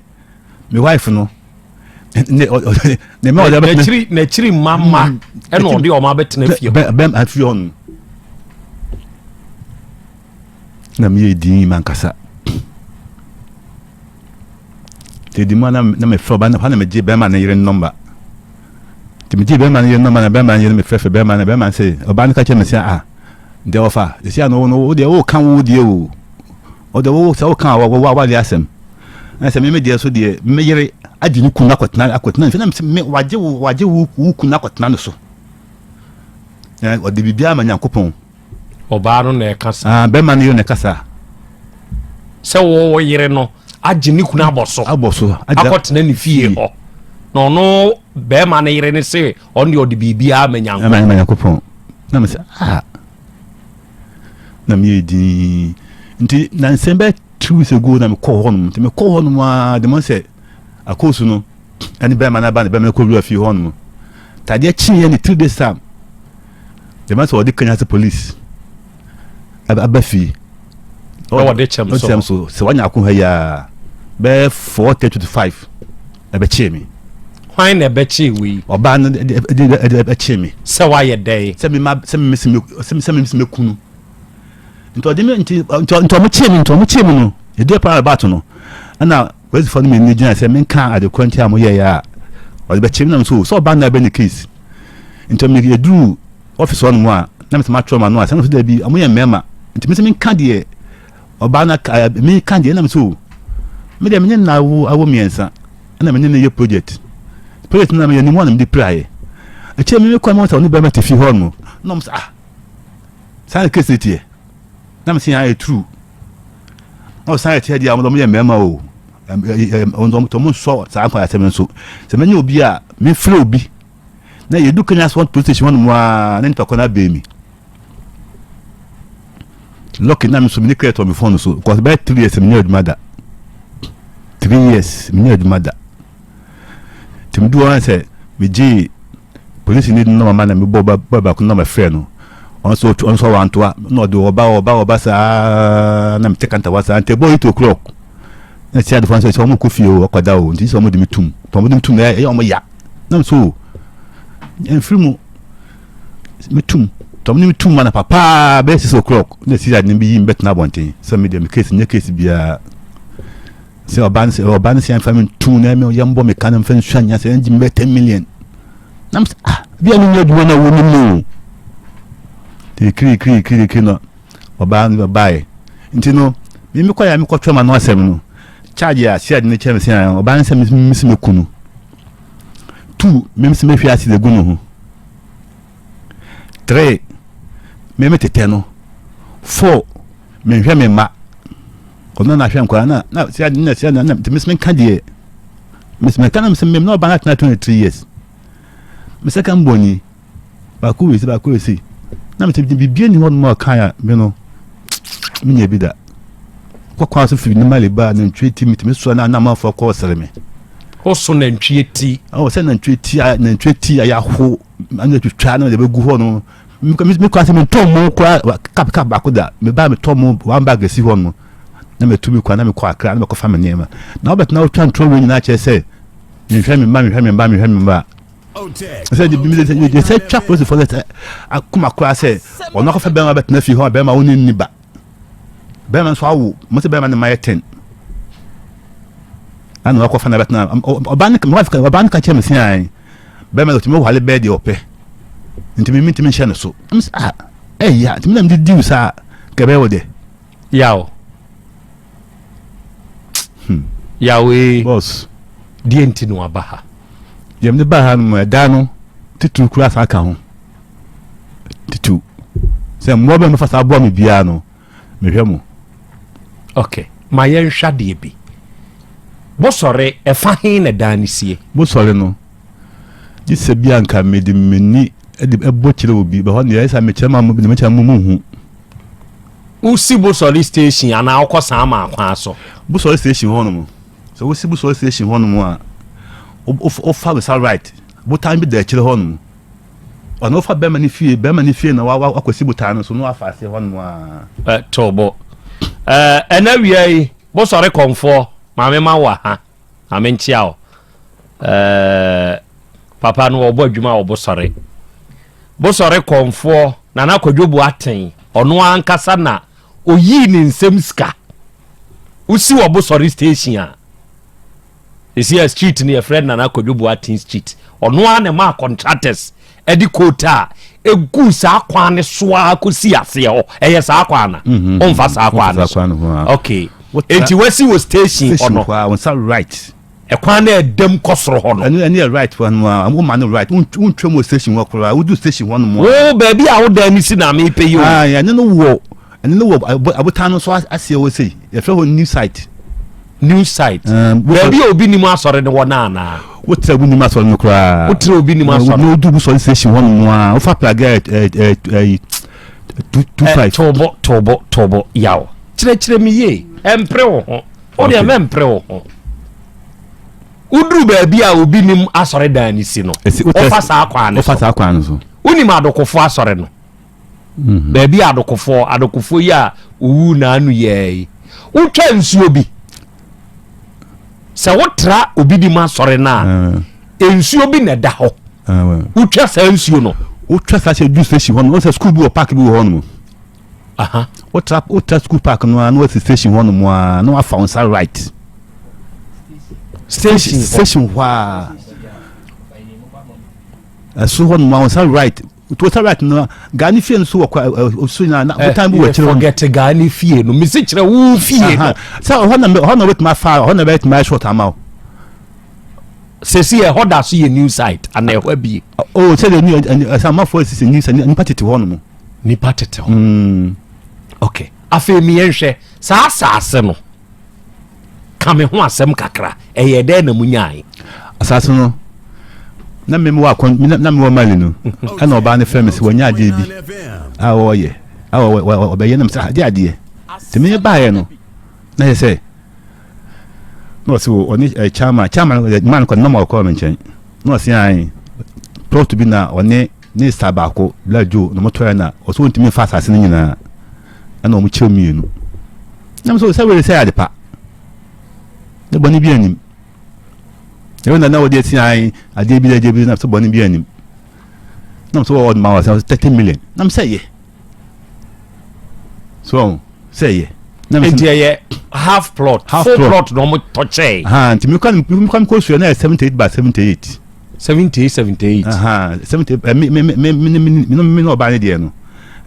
me wife no ne ne mma ɔde abɛtena n'akyiri n'akyiri mma mma ɛna ɔde ɔmo abɛtena fie hɔ bɛrima fie hɔ nom na meyɛ din mankasa nti di mu a na mefrɛ ɔba no hɔ na megye bɛrima no yere nɔmba nti megye bɛrima no yere nɔmba na bɛrima no yere mefrɛfrɛ bɛrima no bɛrima no sɛ ɔba no ka kyerɛ me sɛ ah deɛ ɔfa ɛsi ano wo no wo deɛ woka wo deɛ o ɔde wo sɛ woka a wɔwɔ awale asɛm na sɛ meme deɛ so deɛ me yere agye ne kunu akɔtena akɔtena ne na me wagye wo wagye wo wo kunu akɔtena ne so ɔde biribiara ma Nyankopɔn Ɔbaa no na ɛka saa. Ah, bɛrima no yere na ɛka saa. Sɛ wɔwɔ yere no agye ne kunu abɔ so. Abɔ so. Akɔtena ne fie hɔ. Na ɔno bɛrima no yere no se ɔno deɛ ɔde biribiara ma Nyankopɔn. Ma Nyankopɔn. Na me sɛ ah. Na meyɛ din. Nti na nsɛm bɛ 2 weeks ago na mekɔɔ hɔ nom. Nti mekɔɔ hɔ nom a de mo sɛ akɔɔsu no ɛne bɛrima no aba ne bɛrima no kɔwura fie hɔ nom. Tadeɛ kyeeɛ ne 3 days time. Dɛm sɛ ɔde Kenya ase police aba fie. Ɛwɔ de kyɛm so. Kyɛm so sɛ wanya ako ha yi a bɛyɛ 4:30 to 5 ɛbɛkyee me. Hwan na ɛbɛkyee wei? Ɔbaa no de de ɛbɛkyee me. Sɛ wayɛ dɛn? Sɛ me ma sɛ me sɛ me sɛ me sɛ me kunu. Nti ɔde me nti nti nti ɔmo kyee me nti ɔmo kyee me no yɛde paa ɛbaato no ɛna polisifoɔ no mmienu gyina sɛ menka adekorɔ nti a mo yɛeɛ a ɔde bɛkyee me nam so sɛ ɔbaa no abɛ ne case. Nti me yɛduruu office hɔ nom a na mesɛ matwerɛ ma no a sɛ no sɛ daabi ɔmo yɛ mmarima nti mesɛ menka deɛ ɔbaa no menka deɛ ɛna mesɛ o me deɛ menye no awo awo mmiɛnsa ɛna menye no yɛ project project no na meyɛ ne mu a na mede piraeɛ akyire me mekɔ me sɛ ɔne bɛrima te fie hɔ nom na ɔmo sɛ ah saa na case no teɛ na mesɛ yɛn ayɛ true na ɔsan yɛ teɛ deɛ ɔmo yɛ mmarima o ɔmo nsɔ saa nkwa asɛm nso sɛ menye obi a mefrɛ obi na yɛdu Kenya Swamp police station hɔnom a na nipa kɔ no abɛn mi lucky na me so mene credit wɔ me phone so because bɛyɛ 3 years menyɛ adwuma da 3 years menyɛ adwuma da nti medu hɔ sɛ megyee polisi ni nɔma ma na mebɔ ba baako nɔma frɛ no ɔno nso ɔno nso wantoa na ɔde ɔba ɔba ɔba saa na mete kanta wa saa nti ɛbɔ 8 o'clock na ti adefoɔ nso sɛ wɔn kɔ fie o ɔkɔda o nti sɛ wɔn de me tum tɔn wɔn de me tum na ɛyɛ wɔn ya na so mfiri mu metum tɔm ne metum ma na papaa bɛyɛ 6 o'clock na si ade no bi yi mbɛtena abɔnten sɛ me deɛ me case nyɛ case biara sɛ ɔba no sɛ ɔba no sɛ yɛmfa me ntum na ɛmɛ yɛmbɔ me ka na mfa nsua nya sɛ ɛngye me bɛyɛ 10 million na mesɛ ah bia no nyɛ adwuma no a wɔnim no o nti kiri kiri kiri kiri no ɔbaa no baeɛ nti no me mekɔ yɛ mekɔtwɛ ma no asɛm no charge a si ade no kyerɛ me sɛ ɔbaa no sɛ mesi meku no two mesi mehwɛ ase de gu no ho three meme tetɛ no four menhwɛ me mma ɔno na ahwɛ nkwadaa na na si ade na si ade na nti mesi menka deɛ mesi menka na mesi mem na ɔbaa no atena 23 years me second born ni baako wei si baako wei si na mesi biribi ni hɔ nom a ɔka a me no menyɛ bi da kɔkɔɔ so firi ne mali ba nantwie ti metumi soa na anamanfoɔ kɔɔ sere me woso nantwie ti ɔwɔ sɛ nantwie ti a nantwie ti a yɛaho ana twitwa na yɛbɛgu hɔ no mekɔ ase mentɔ mo koraa cup cup baako da mebaa metɔ mo one bag asi hɔ no na matu me kwan na mekɔ akra na mekɔfa me nneɛma na wobɛtena wotwa ntorɔ wei nyinaa kyerɛ sɛ mehwɛ me mma mehwɛ me mma mehwɛ me mma sɛ de sɛ twa polisifoɔ sɛ akoma koraa sɛ ɔno akɔfa bɛrima bɛtena fie hɔ a bɛrima wo ne nni ba. Bɛrima nso awo, mo sɛ bɛrima no mma yɛ ten. Ɛna wakɔfa na bɛtena. Ɔbaa no, my wife, ɔbaa no ka kyerɛ me sɛ ae, bɛrima no ɔtumi wale bɛɛ deɛ ɔpɛ. Nti me mentumi nhyɛ no so. Ɛm sɛ ah, ɛyɛ a, nti me na mede diw saa, nka ɛbɛyɛ wo dɛ. Yaw. Yaw ee. Boss. Deɛ nti na waba ha? Deɛ mede baa ha no mu, ɛda no titiriw koraa san ka ho. Titiriw. Sɛ mmoa bɛn mɛfa saa aboa me biara no, mehwɛ mo. Ok, ma yɛnhwɛ adeɛ bi. Bosɔre, ɛfa he na dan no sie? Bosɔre no, gye sɛ bi a nka mede m'ani de ɛbɔ kyerɛ obi, bɛhɔ no deɛ ɛyɛ sɛ mekyerɛ ma mo, mekyerɛ mo mo nhu. Wosi Bosɔre station anaa wokɔ Saama kwan so? Bosɔre station hɔ nom. Sɛ wosi Bosɔre station hɔ nom a, wofa wo right, botan bi da akyire hɔ nom. Ɔno wofa bɛrima no fie, bɛrima no fie na wakɔsi botan no so na wafa ase hɔ nom a. To bo. Ɛna wia yi, Bosɔre kɔmfoɔ, maame ma wo aha. Maame nkyea wo. Papa no ɔbɔ adwuma wɔ Bosɔre. Bosɔre kɔmfoɔ Nana Kwadwo Boateng, ɔno ankasa na oyii ne nsam sika. Wosi wɔ Bosɔre station a, ɛsi a street no yɛfrɛ Nana Kwadwo Boateng street. Ɔno ara na ɛmaa contractors ɛde koota a egu saa kwan no so ara kɔsi aseɛ hɔ. Ɛyɛ saa kwan na ɔmfa saa kwan no so. Okay. Enti wasi wɔ station hɔ no. Station hɔ a, wɔn nsa right. Ɛkwan no a ɛdam kɔ soro hɔ no. Ɛno ɛno yɛ right hɔ no a, woma no right. Wontwam wɔ station hɔ koraa. Wodu station hɔ nom a. Wo baabi a wo dan no si na mepɛ yi o. Ah, ɛno no wɔ ɛno no wɔ abotan no so aseɛ hɔ sei. Yɛfrɛ hɔ new site. New site. Baabi a obi nim asɔre no wɔ no anaa? Wotra obi nim asɔre no koraa. Wotra obi nim asɔre. Na wodu Busɔre station hɔ nom a, wofa plage ɛɛ ɛɛ 25. Tobo tobo tobo yaw. Kyerɛkyerɛ me yie. Ɛmpere wo ho. Wo deɛ mɛmpere wo ho. Woduru baabi a obi nim asɔredan no si no, wofa saa kwan no so. Wofa saa kwan no so. Wonim adokofoɔ asɔre no. Mhm. Baabi a adokofoɔ, adokofoɔ yi a owu n'ano yɛɛ yi. Wotwa nsuo bi. Sɛ wotra obi nim asɔre no a, eh. nsuo bi na ɛda hɔ. Eh, Wotwa saa nsuo no. Wotwa saa sɛ du station hɔ no, wɔn sɛ sukuu bi wɔ park bi wɔ hɔ nom. Wotra wotra school park no a na wasi station hɔ nom a na wafa wo nsa right. Station station hɔ a ɛso hɔ nom a wo nsa right to nsa right no gaa ne fie no so wɔ kɔ so nyinaa na botan bi wɔ akyire hɔ. Forget gaa ne fie no mesi kyerɛ wo fie no. Sɛ ɔhɔ na ɔhɔ na wobɛtumi afa ɔhɔ na bɛtumi ayɛ short ama wo. Sɛsi ɛhɔ da so yɛ new site ana ɛhɔ abie. Oh sɛ deɛ new ɛsɛ amanfoɔ sisi new site nipa tete hɔ nom. Nipa tete hɔ. Mm. Ok afei mi yɛn hwɛ saa asaase no ka me ho asɛm kakra ɛyɛ dɛn na mu nyae. Asaase no na me wɔ akɔn na me wɔ Mali no ɛna ɔbaa no fɛ me sɛ wɔnya adeɛ bi a wɔyɛ a wɔbɛyɛ na me sɛ adeɛ adeɛ nti me baeɛ no na yɛ sɛ na ɔse ɔne eh, chairman chairman eh, man kɔ nam ɔkɔɔ me nkyɛn na ɔse ae plot bi na ɔne ne sa baako Black Joe na ɔmotɔɛ na ɔsɛ ɔntumi mfa asase no nyinaa ɛna ɔmo kyerɛ mmienu na mo sɛ sɛ wei sɛ ade pa ne bɔne bi anim ɛwɔ na na wɔde asi ae adeɛ bi adeɛ bi na sɛ bɔne bi anim na mo sɛ wɔde ma wɔ sɛ 30 million na mo sɛ yɛ so sɛ yɛ. Nti ɛyɛ half plot half full plot na wɔn tɔ kyɛɛ. Nti mi kɔ mi kɔ mi kɔ sua na yɛ 78 by 78. 78 78. 78 mi mi mi mi mi mi mi na ɔbaa ne deɛ no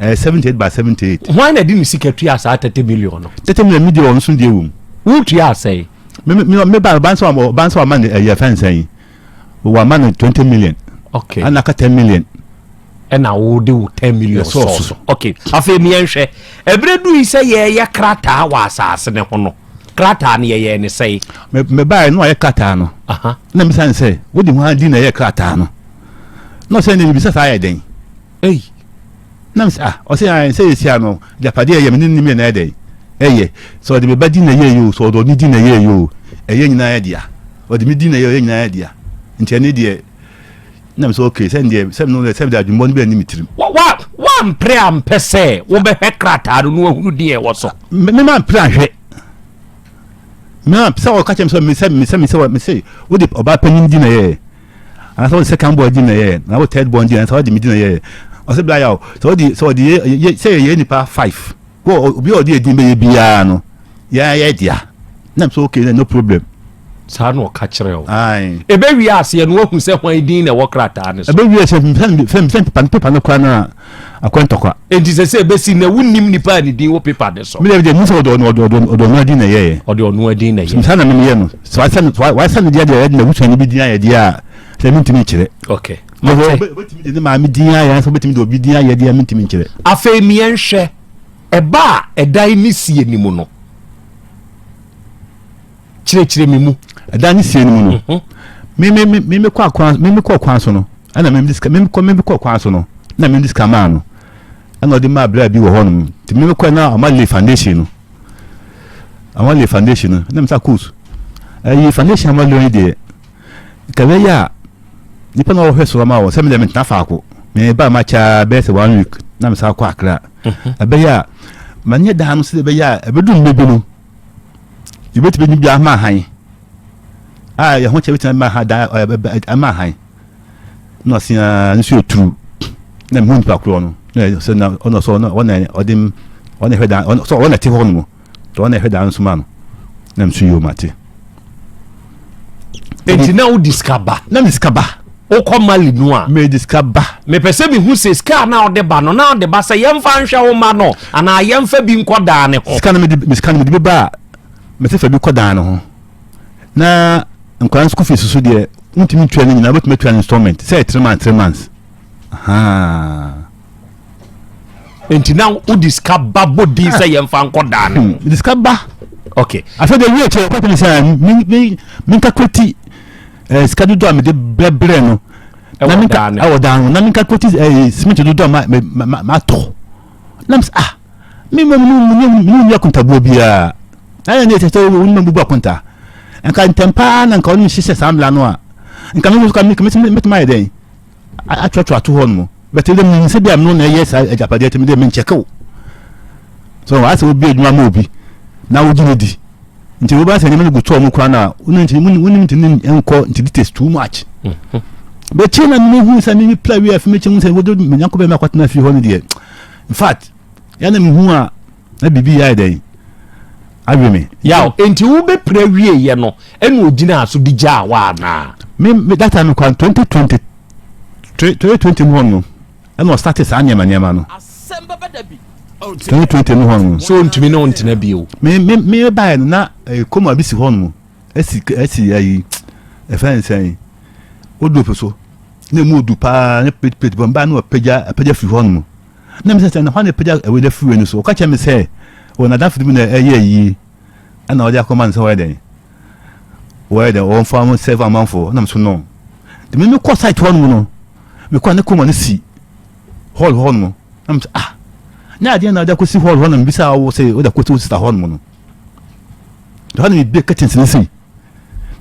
ɛyɛ 78 by 78. Hwan na de ne sika tua saa 30 million no. 30 million mi deɛ ɔno nso deɛ wɔ mu. Wo tua asɛe. Mi mi mi ba ɔbaa nso ɔbaa nso ama ne ɛyɛ fɛn sɛn wɔ ama no 20 million. Okay. Ɛna aka 10 million. Ɛna wo de wo 10 million sɔɔ so. Okay. Afei mi yɛn hwɛ ɛbɛrɛ du yi sɛ yɛyɛ krataa wɔ asaase ne ho no. Krataa no yɛyɛɛ ne sɛe. Me mebaeɛ na wayɛ krataa no. Na mebisa no sɛ, wode hwan din na ɛyɛɛ krataa no? Na ɔsɛ ne mebisa saa yɛ dɛn? Ei. Na mesɛ ah, ɔsɛ ah, sɛ yɛsia no, agyapadeɛ ɛyɛ me ne ne mmiɛ na ɛyɛ dɛn? Ɛyɛ. Sɛ ɔde me ba din na ɛyɛɛ yi o, sɛ ɔde ɔno din na ɛyɛɛ yi o, ɛyɛ nyinaa yɛ dea. Ɔde me din na ɛyɛ, ɛyɛ nyinaa yɛ dea. Nti ɛne deɛ, na mesɛ okay, sɛ deɛ, sɛ no sɛ mede adwemmɔ no bi anni me tirim. Wa, wa, wampere ampɛ sɛ wobɛhwɛ krataa no na wahunu din a ɛwɔ so? Me, me mampere anhwɛ. Me a sɛ ɔka kyerɛ me sɛ me sɛ me sɛ me sɛ me sɛ wode ɔbaa panyin di na yɛ anaasɛ wode second born di na yɛ na wode third born di na sɛ wode me di na yɛ ɔsɛ bla yaw sɛ wode sɛ wode yɛ sɛ yɛ nipa five. Obi a ɔde edin bɛyɛ biara no, yɛn yɛ dea. Na m sɛ okay, no problem. Saa na ɔka kyerɛ wo. Ɛbɛwie aseɛ no wahu sɛ hwan din na ɛwɔ krataa no so. Ɛbɛwie sɛ sɛ pepa no pepa no koraa no a akɔ ntɔkwa. Enti sɛ sɛ ɛbɛsi na wonnim nipa a ne din wɔ pepa no so. Me deɛ menim sɛ ɔde ɔde ɔno adin na ɛyɛɛ. Ɔde ɔno adin na ɛyɛɛ. Saa na meyɛ no. Sɛ wasɛ no deɛ deɛ ɛde n'abusuani bi din ayɛ deɛ a sɛ mentumi nkyerɛ. Okay. Wobɛtumi de ne maame din ayɛ ansa wobɛtumi de obi din ayɛ deɛ mentumi nkyerɛ. Afei meɛnhwɛ ɛba a ɛdan ne sie no mu no. Kyerɛkyerɛ me mu. Ɛdan ne sie no mu no. Mhm. Me me me me kɔ akwan me me kɔ kwan so no ɛna me de sika me kɔ me kɔ kwan so no na me de sika maa no ɛna ɔde maa bra bi wɔ hɔ nom nti me kɔ na ɔma lay foundation no ɔma lay foundation no na me sa course ɛyi foundation ama lay deɛ nka ɛbɛyɛ a nipa na ɔhwɛ so ama wɔ sɛ me deɛ mentena faako me ba ma kyaa bɛyɛ sɛ one week na me sa kɔ akra mhm. ɛbɛyɛ a ma nyɛ dan no sɛ ɛbɛyɛ a ɛbɛdu mmerɛ bi no yɛbɛtumi de bi ama han a yɛn ho kyɛ bɛtumi ama han dan ama han na ɔse aa nso yɛ turu na mehu nipa korɔ no na sɛ na ɔno sɛ ɔno ɔna ɔde ɔna ɛhwɛ dan ɔno sɛ ɔna ɛte hɔ nom ɔna ɛhwɛ dan nso ma no na nso yɛ ɔmate. Enti na wodi sika ba? Na me sika ba. Wokɔ Mali no a? Mede sika ba. Mepɛ sɛ mehu sɛ sika a na wode ba no, na wode ba sɛ yɛmfa nhwɛ wo mma no anaa yɛmfa bi nkɔ dan no ho? Sika no mede sika no mede bi ba a, mese fa bi kɔ dan no ho. Na nkwadaa no school fees so deɛ, wontumi ntua ne nyinaa, wobɛtumi atua no installment sɛ 3 months, 3 months. Ahaa. Nti na wode sika ba bɔ din sɛ yɛmfa nkɔ dan no ho? Mede sika ba. Okay. Afei deɛ wie kyerɛ kɔtɛ ne sɛ me me menka kwati eh, sika dodoɔ a mede brɛbrɛ no na menka ɛwɔ dan no na menka kwati eh, cement dodoɔ a ma ma ma matɔ na mesɛ ah me ma me me me me akontabuo biara na yɛ ne ɛsɛ sɛ wɔn mu bubu akonta nka ntɛm paa na nka wɔn hyehyɛ saa mmla no a nka me nso ka me mɛtumi ayɛ dɛn atwerɛtwerɛ ato hɔ nom bɛtɛ dɛ menim sɛ bi a meno na ɛyɛ saa agyapadeɛ tɛm dɛ menkyɛke wo so asɛ wobi adwuma ma obi na wogye no di nti wobɛyɛ sɛ nneɛma no gu tɔɔ mu koraa no a wonim nti wonim nti ne nkɔ nti details too much mhm. bɛkyɛ na mehu sɛ meme pla wie afei mekyɛ hu sɛ wode me nyanko bɛma akɔtena fie hɔ no deɛ in fact yɛna mehu a na biribi yɛ ayɛ dɛn awe me. Yaw, enti wobɛpira wieeɛ no ɛna ɔgyinaa so de gyaa wo anaa? Me, me that time kwan 2020, 2020 mu hɔ no, ɛna ɔstate saa nneɛma nneɛma no. 2020 mu hɔ no. So ɔntumi ne wo ntena bio? Me, me, me baeɛ no na eh, kɔma bi si hɔ nom, ɛsi, ɛsi ayi, ɛfɛ nsɛn, wardrobe so, na emu odu paa, ne plate plate bɔ, mbaa na ɔpagya, apagya firi hɔ nom. Na mese sɛ, na hwan na apagya wei afiri wei no so? Ɔka kyerɛ me sɛ, wɔ n'adamfo bi na ɛyɛ ayie, ɛna ɔde akɔma no sɛ wɔyɛ dɛn? Wɔyɛ dɛn? Wɔmfa wɔn sɛve amanfoɔ. Na meso no. Nti me mekɔ site hɔ nom no, mekɔ a ne kɔma no si hall hɔ nom. Na mese ah, ne adeɛ na ɔde akɔsi hall hɔ na mebisa wo sɛ wode akɔsi wo sista hɔ nom no. Nti hɔ na mebie curtains no sei.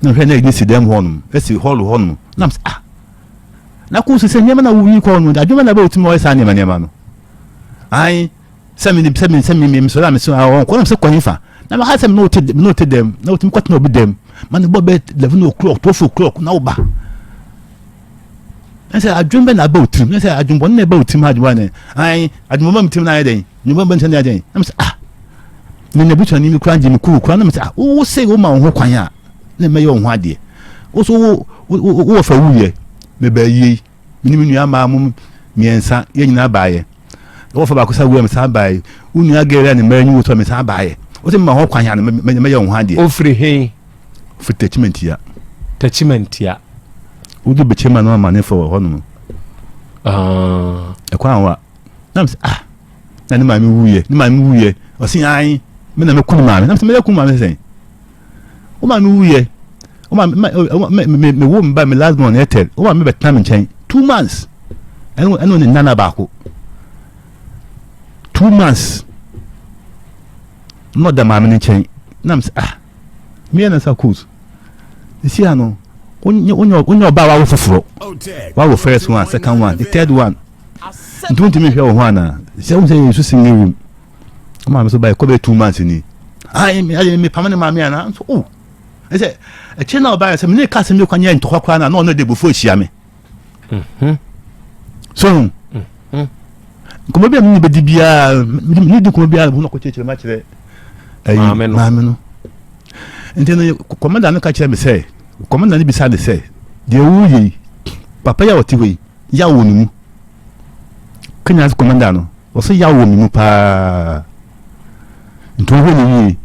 Na mehwɛ na ɛde si dɛm hɔ nom, ɛsi hall hɔ nom. Na mese ah, Na kɔ so sɛ nneɛma na woyi kɔ no, adwuma na bɛwɔ tumi ɔyɛ saa nneɛma nneɛma no. Ae, sɛ me sɛ me sɛ me me mesɔre a mesɛ a ɔnkɔ na mesɛ kɔ hefa. Na maka sɛ me na ɔte me na ɔte dɛm na ɔtumi kɔtena obi dɛm. Ma ne bɔ bɛ 11 o'clock, 12 o'clock na woba. Na sɛ adwene bɛ na aba otirim, na sɛ adwene bɔne na ɛba otirim adwene bɔne. Ae, adwene bɔne tirim na ayɛ dɛn? Adwene bɔne bɛ na ayɛ dɛn? Na mesɛ ah, me na busuani mi kura ngye me kuu kura na mesɛ ah, wo se wo ma wo ho kwan a na mɛyɛ wo ho adeɛ. Wo so wo wo wo wɔfa wuyɛ mebaa yie me ne me nua maa mo mmiɛnsa yɛn nyinaa baayɛ wɔfa baako sa wuyɛ mesan baayɛ wo nua gɛrɛ a ne mmaa nyi wo sɔ mesan baayɛ wo sɛ mema ho kwan a na mɛyɛ wo ho adeɛ. Ofiri he? Ofiri Tachimantia. Tachimantia. Wodu Bɛkyɛma no ama ne fɛ wɔ hɔ nom. Ah. Ɛkwan wa. Na mesɛ ah na ne maame wuyɛ ne maame wuyɛ ɔse ae me na mɛku ne maame na mesɛ mɛyɛ ku maame sɛ Wo maame wuyɛ. Wo maame me me me wo mba me last born Ethel. Wo maame bɛtena me nkyɛn 2 months. Ɛno ɛno ne nana baako. 2 months. Na ɔda maame ne nkyɛn. Na me sɛ ah me na sa course. Esi ano wonyɛ wonyɛ wonyɛ ɔbaa wawo foforɔ. Wawo first one, second one, the third one. Nti wontumi nhwɛ wo ho anaa? Sɛ wo sɛ yɛ nsu single room. Maame so ba ɛkɔ bɛ 2 months ni. Ayi mi ayi mi pam ne maame ana nso o. Ɛsɛ ɛkyɛ na ɔbaa sɛ mi ne ka asɛm bi kwan yɛ ntɔkwa koraa na na ɔno de bufu ahyia me. So Nkɔmmɔ bi a mene bɛdi biara, mene di nkɔmmɔ biara na kɔkyerɛkyerɛ mu akyerɛ ɛyi maame no. Nti no kɔmanda no ka kyerɛ me sɛ, kɔmanda no bisa ne sɛ, deɛ woyɛ yi, papa yi a ɔte hɔ yi, yaw wɔ ne mu. Kenya kɔmanda no, ɔsɛ yaw wɔ me mu paa. Nti wɔhwɛ ne yie.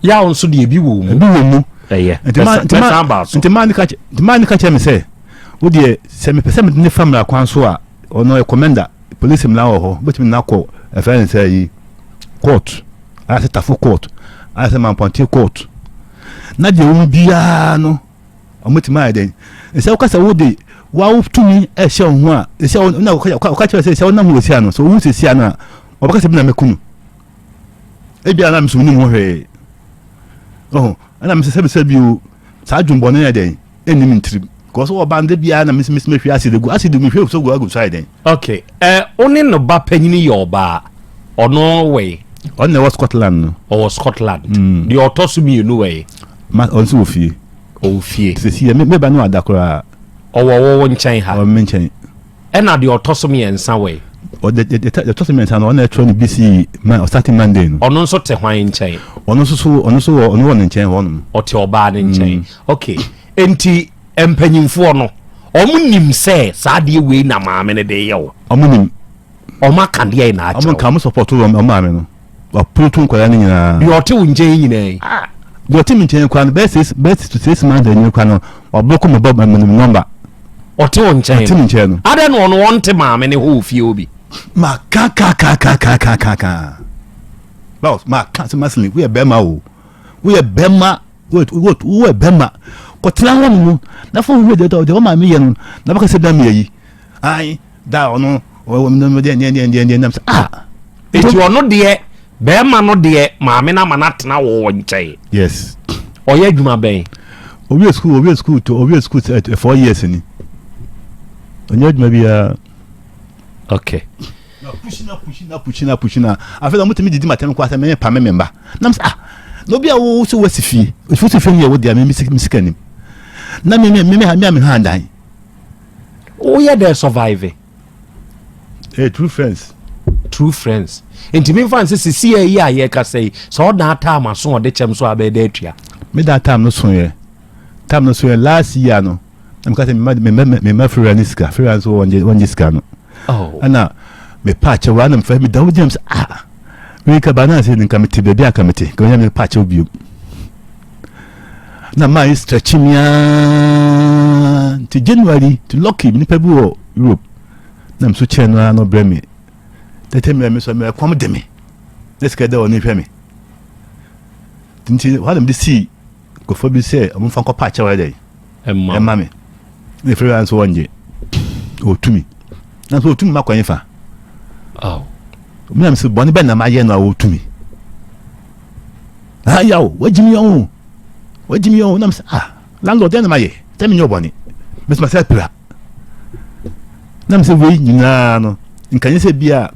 Yaw nso deɛ ebi wɔ mu. Ebi wɔ mu. Ɛyɛ. Mɛsan ba so. Nti maa ne ka kyerɛ me sɛ, wo deɛ sɛ mepɛ sɛ mede ne fa mmara kwan so a, ɔno ɔyɛ kɔmɛnda, polisi mmara wɔ hɔ, wobɛtumi ne akɔ ɛfɛ ne sɛ yi court, ayɛ sɛ tafo court, ayɛ sɛ mampɔnte court. Na deɛ wɔn biara no, wɔtumi ayɛ dɛn? Sɛ woka sɛ wode wawo tumi ɛhyɛ wo ho a, sɛ na wɔka kyerɛ sɛ sɛ wonam ho wɔsia no, sɛ wohu sɛsia no a, wɔbɛka sɛ bi na mɛku no. Ebia na meso menim ho hwee. Ɔho, ɛna mesɛ sɛ mesɛ bio, saa adwumbɔne yɛ dɛn? Ɛnni me ntirim. Because ɔba no da biara na mesɛ mesɛ mehwie acid gu, acid mehwie so gu agu so ayɛ dɛn? Okay, ɛ wo ne no ba panyini yɛ ɔbaa, ɔno wɔ Ɔno na ɛwɔ Scotland no. Ɔwɔ Scotland. Mm. Deɛ ɔtɔ so mmienu wɔ yi? Ma ɔno nso wɔ fie. Ɔwɔ fie. Sisi yɛ me ba no ada koraa. Ɔwɔ wo nkyɛn ha. Ɔwɔ me nkyɛn. Ɛna deɛ ɔtɔ so mmiɛnsa wɔ yi? Ɔde deɛ ɔtɔ so mmiɛnsa no ɔno na ɛtwerɛ no BC man ɔsate Monday no. Ɔno nso te hwan nkyɛn? Ɔno nso so ɔno nso wɔ ɔno wɔ ne nkyɛn hɔ nom. Ɔte ɔbaa ne nkyɛn. Mm. Okay. Enti mpanyinfoɔ no wɔn nim sɛ saa adeɛ wei na maame no de yɛ wo. Wɔn nim. Wɔn aka deɛ na akyerɛ. Wɔn nka wɔn support wɔn maame no. Wapono to nkwadaa no nyinaa. Deɛ ɔte wo nkyɛn nyinaa yi. Ah deɛ ɔte me nkyɛn koraa no bɛyɛ six bɛyɛ 6 months anim koraa no wablɔko me ba me number. Ɔte wo nkyɛn. Ɔte me nkyɛn no. Adɛn na ɔno ɔnte maame ne hɔ wɔ fie hɔ bi. Ma ka ka ka ka ka ka ka ka. Boss ma ka sɛ Maslin woyɛ bɛrima o woyɛ bɛrima woyɛ bɛrima kɔtena hɔ nom na fa wo deɛ deɛ ɔmaame yɛ no na bɛka sɛ dan mi ayi ayi da ɔno ɔno deɛ deɛ deɛ deɛ deɛ nam sɛ ah. Eti ɔno deɛ bɛrima no deɛ maame no ama no atena wɔ wɔ nkyɛn. Yes. Ɔyɛ adwuma bɛn? Owie school owie school to owie school 4 years ni. Ɔnyɛ adwuma biara. Okay. Na pushi na pushi na pushi na pushi na afei na ɔmotumi didi matɛm kɔ asɛ mɛyɛ pame me mba nam sɛ ah na obi a wo sɛ wasi fie ofi sɛ fie no yɛ wo deɛ me me sika nim na me me me me a me ha dan. Woyɛ dɛ survive? Hey, true friends. True friends. Nti mi nfa nse sisi yɛ yi a yɛ kasa yi sɛ ɔdan time aso ɔde kyɛm so abɛɛ dɛ atua. Me da time no so yɛ time no so yɛ last year no na mi ka sɛ me ma me ma fira ne sika fira nso wɔn gye wɔn gye sika no. Oh. Ɛna me pa akyɛw ana me fɛ me da wo gyina mi sɛ ah mi ka ba na ase nka me te baabi a ka me te ka me pa akyɛw bio. Na maa yi stretch mi aa nti January ti lucky nipa bi wɔ Europe na me so kyɛn no ara na ɔbrɛ me tɛtɛ mmerɛ me so mmerɛ kɔm de me na sika da ɔne hwɛ me nti hɔ na mede sii nkurɔfoɔ bi sɛ ɔmo mfa nkɔpa akyɛw ayɛ dɛ ɛma me na efiri hɔ nso wɔngye ɔtumi na nso ɔtumi ma kwan fa mi na mi sɛ bɔne bɛn na ma yɛ no a ɔtumi ah yaw wagyimi yɛn o wagyimi yɛn o na mi sɛ ah landlord dɛn na ma yɛ sɛ mi nyɛ ɔbɔne mi sɛ ma sɛ pira na mi sɛ wei nyinaa no nkanyɛ sɛ bi a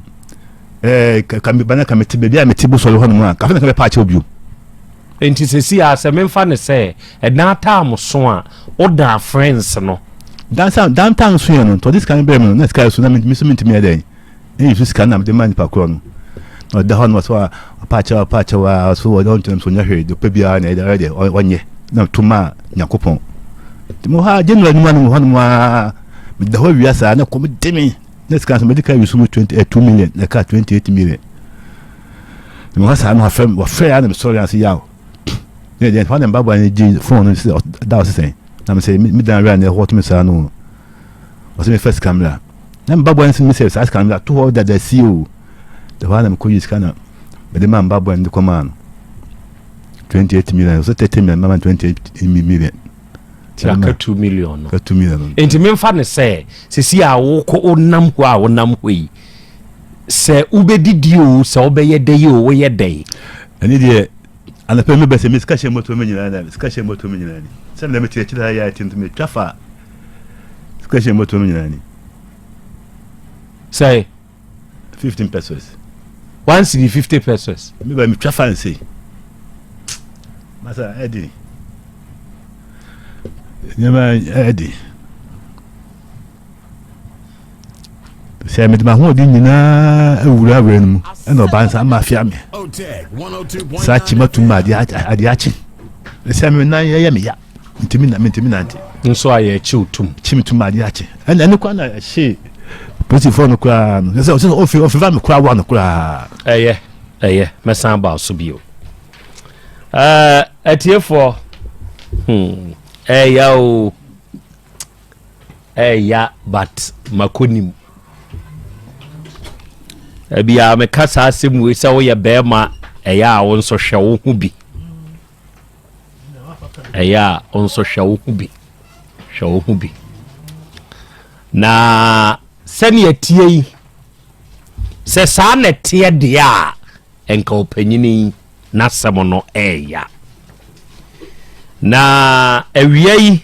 ɛɛ ka mi ba na ka mi te baabi a mi te bo sɔre hɔ nom a kafe na ka bɛ pa akyɛw bio. Nti sɛsi a sɛ memfa no sɛ ɛdan time so a woda friends no. Dan sa dan time so yɛ no nti ɔde sika no brɛ me no na sika yɛ so na me nso mentumi yɛ dɛn ɛyi so sika no na mede ma nipa korɔ no na ɔda hɔ no ɔsɛ ɔpa akyɛw ɔpa akyɛw a ɔso ɔntumi so ɔnyɛ hwee deɛ ɔpɛ biara na ɛyɛ deɛ ɔnyɛ na to ma Nyankopɔn nti mo ha January no mu ano hɔ nom a meda hɔ awia saa na kɔm de me na sika nso mede ka yi so mu 20 2 million na ɛka 28 million. Na mehɔ saa na wafrɛ me wɔfrɛ ya na mesɔre ase yaw ne deɛ hɔ na mbaboa no gye fon no sɛ da ɔse sɛn na mesɛ me dan wura na ɛhɔ tumi saa no ɔsɛ mefa sika mmra na mbaboa no sɛ mesɛ saa sika mmra to hɔ dada sie o da hɔ a na mekɔyi sika na mede ma mbaboa no de kɔmaa no 28 million ɔsɛ 30 million mama 28 million. Ti aka 2 million no. Aka 2 million no. Nti memfa no sɛ sisi a wokɔ wonam hɔ a wonam hɔ yi sɛ wobɛdidi o sɛ wobɛyɛ dɛ yi o woyɛ dɛn. Ɛne deɛ anɔpɛ mi bɛsɛ mi sika hyɛ moto mi nyinaa na sika hyɛ moto mi nyinaa ni sɛ mi na mi te akyire ha yɛ ati nti mi twa fa sika hyɛ moto mi nyinaa ni. Sɛ. 15 pesos. One cedi 50 pesos. Mi ba mi twa fa nse. Masa ɛdi. Nneɛma ɛdi. Sɛ mede m'ahoɔden nyinaa awura wura no mu, ɛna ɔbaa nsa ama afia me. Saa kyima tum ma adeɛ akye. Sɛ me nan yɛyɛ me ya, ntumi na mentumi nante. Nso a yɛkyew tum. Kyim tum ma adeɛ akye. Ɛna ɛno koraa na ɛhyee polisifoɔ no koraa no. Sɛ ɔsɛ ɔfi ɔfifa me koraa wa no koraa. Ɛyɛ ɛyɛ mɛsan ba so bio. Ɛɛ atiefoɔ hmm ɛyɛ o. Ɛya but makɔnim. Ebia meka saa asɛm wei sɛ woyɛ bɛrima ɛyɛ a wo nso hwɛ wo ho bi. Ɛyɛ a wo nso hwɛ wo ho bi. Hwɛ wo ho bi. Na sɛnea tie yi sɛ saa na ɛteɛ deɛ a nka ɔpanyini yi n'asɛm no ɛɛya. Na awia yi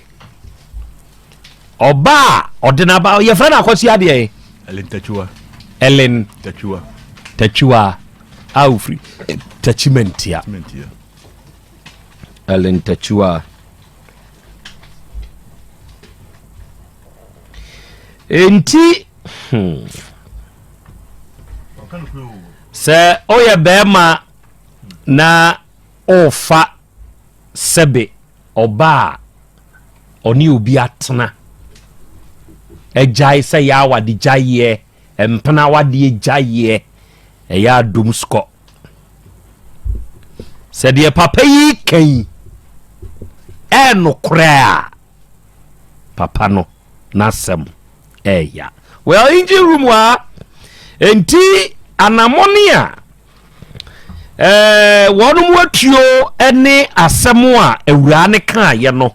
ɔba a ɔde n'aba yɛfrɛ no akɔsi adeɛ yi. Ellen Tachiwa. Ellen Tachiwa. Tachiwa a ofiri Tachimentia. Ellen Tachiwa. Enti hmm. Sɛ woyɛ bɛrima na wofa sɛbe ɔba a ɔne obi atena agyae sɛ yɛ awade gyaeɛ mpena awadeɛ gyaeɛ ɛyɛ adom sukɔ sɛ deɛ papa yi ka yi ɛnokorɛ a papa no n'asɛm ɛɛya. Well, engine room a enti anamɔne a ɛɛ wɔn mu atuo ne asɛm a awuraa ne kaayɛ no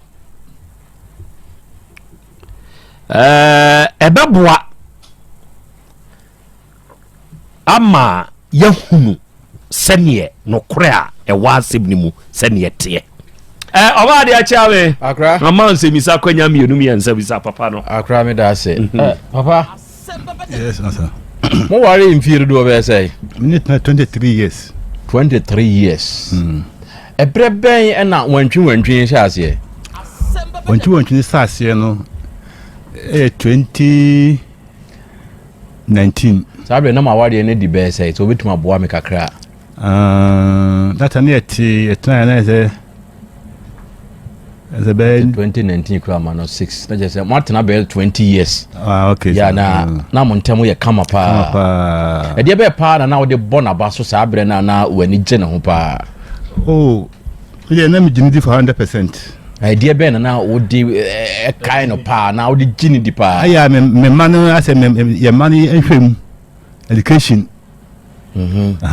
ɛɛ ɛbɛboa ama yɛahunu sɛdeɛ nokorɛ a ɛwɔ asɛm no mu sɛdeɛ ɛteɛ. Ɛ ɔba adeɛ akyea me. Akra. Ama nsɛmisa kwanya mmienu mmiɛnsa bisa papa no. Akra me da ase. Mm -hmm. Papa. Yes, sir. Mo ware mfie dodoɔ bɛyɛ sɛ? Me ne 23 years. 23 years. Mm. Ɛberɛ bɛn ɛna wantwi wantwi hyɛ aseɛ? Wantwi wantwi hyɛ aseɛ no ɛyɛ 20 19. Saa berɛ na m'awadeɛ no adi bɛyɛ sɛ, sɛ wobɛtumi aboa me kakra a. Uh, that time yɛte yɛtenaeɛ na yɛ sɛ ɛsɛ bɛyɛ 2019 kura ma no 6 na kyerɛ sɛ moatena bɛyɛ 20 years. Ah, okay. Yeah, na mm. na mo ntam yɛ kama paa. Kama paa. Ɛdeɛ bɛyɛ paa na na wode bɔ n'aba so saa berɛ no a na w'ani gye ne ho paa. Oh, Me deɛ na megye no di for 100%. Ɛdeɛ bɛn na na wode ɛkae no paa na wode gye no di paa? Ayɛ a me mma no asɛ yɛ mma no nhwɛ mu education. Mm-hmm.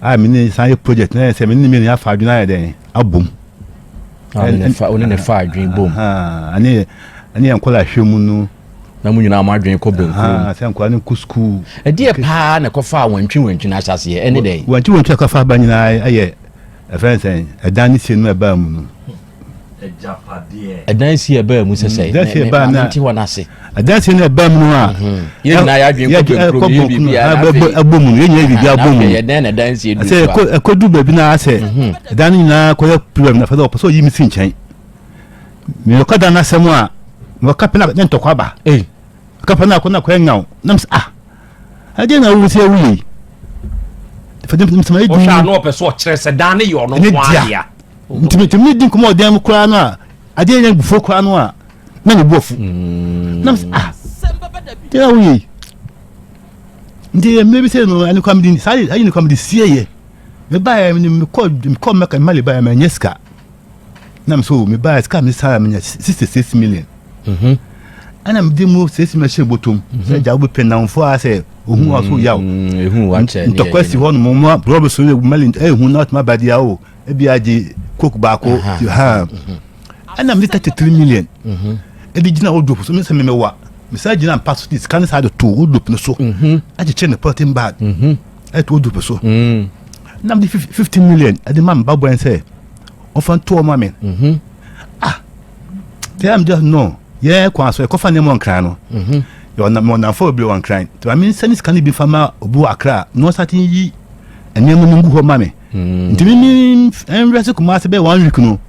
A me ne san yɛ project na yɛ sɛ me ne mmienu afa adwene ayɛ dɛn abom. Wo ne ne fa adwene bom. Ɛne ɛne yɛn nkɔla hwɛ mu no. Na mo nyinaa mo adwene kɔ benkum. Sɛ nkɔla no kɔ sukuu. Ɛdeɛ paa na ɛkɔfa wantwi wantwi no ahyɛseɛ ɛne dɛn? Wantwi wantwi akɔfa ba nyinaa ɛyɛ Ɛfrɛ no sɛn? Ɛdan ne sie no ɛbaa mu no. Agyapadeɛ. Ɛdan sie ɛbaa mu sɛ sɛ. Ɛdan sie ɛbaa na. Mente hɔ n'ase. Ɛdan sie no ɛbaa mu no a. Mhm. Yɛn nyinaa yɛ adwene kɔ bɛnkuro mu yɛ biribi a n'afɛ. Ɛbɔ mu no yɛn nyinaa yɛ biribi abɔ mu. N'afɛ yɛ dɛn na ɛdan sie duru so a. Sɛ ɛkɔ du baabi na asɛ. Mhm. Ɛdan no nyinaa kɔyɛ problem na afɛ dɛ ɔpɛ sɛ ɔyi mi si nkyɛn. Mekɔ dan n'asɛm a mekɔ pɛ na ne ntɔkwa ba. Mekɔ pɛ na akɔ na akɔyɛ ŋaw na mesɛ ah. Ɛdeɛ na wo sɛ woyɛ yi. Wohwɛ a na ɔpɛ sɛ ɔkyerɛ sɛ dan no yɛ ɔno nko ara dea. Ntumi ntumi ne di nkɔmɔ ɔdan mu koraa no a adeɛ yɛ bufuo koraa no a na ne bu afu. Mm. Na sɛ ah deɛ na woyɛ yi. Nti mmerɛ bi sɛ no ɛne kwa mede saa ayi ne kwa mede sie yɛ. Mebaeɛ mekɔ mekɔ Mɛka Mali baeɛ manyɛ sika. Na me so mebaeɛ sika me saa menya 66 million. Mhm. Ɛna mede mu 6 million hyɛ bɔtɔm sɛ gya wobɛpɛ nnamfoɔ a sɛ ohu wa so yaw. Ehu wa kyɛ ne Ntɔkwa si hɔ nom mu rɔba so yɛ mali ehu na atuma ba deɛ o ebi agye coke baako ha. Ɛna mede 33 million ɛde gyina wardrobe so mesɛ memewa mesan gyina mpa so de sika no saa de to wardrobe no so akyekyere ne polythene bag ɛto wardrobe so na mede 15 million ɛde ma me ba bɔn sɛ ɔfa ntoɔ ma me ah tell am just no yɛ kwan so ɛkɔfa nneɛma wɔ nkran no mhm. yɛ ɔnam ɔnamfo bebree wɔ nkran nti maame nsa ne sika no bi fa ma obi wɔ akra na ɔsate yi nneɛma no ngu hɔ ma me mm. nti mi mi nwura se kumase bɛyɛ one week no.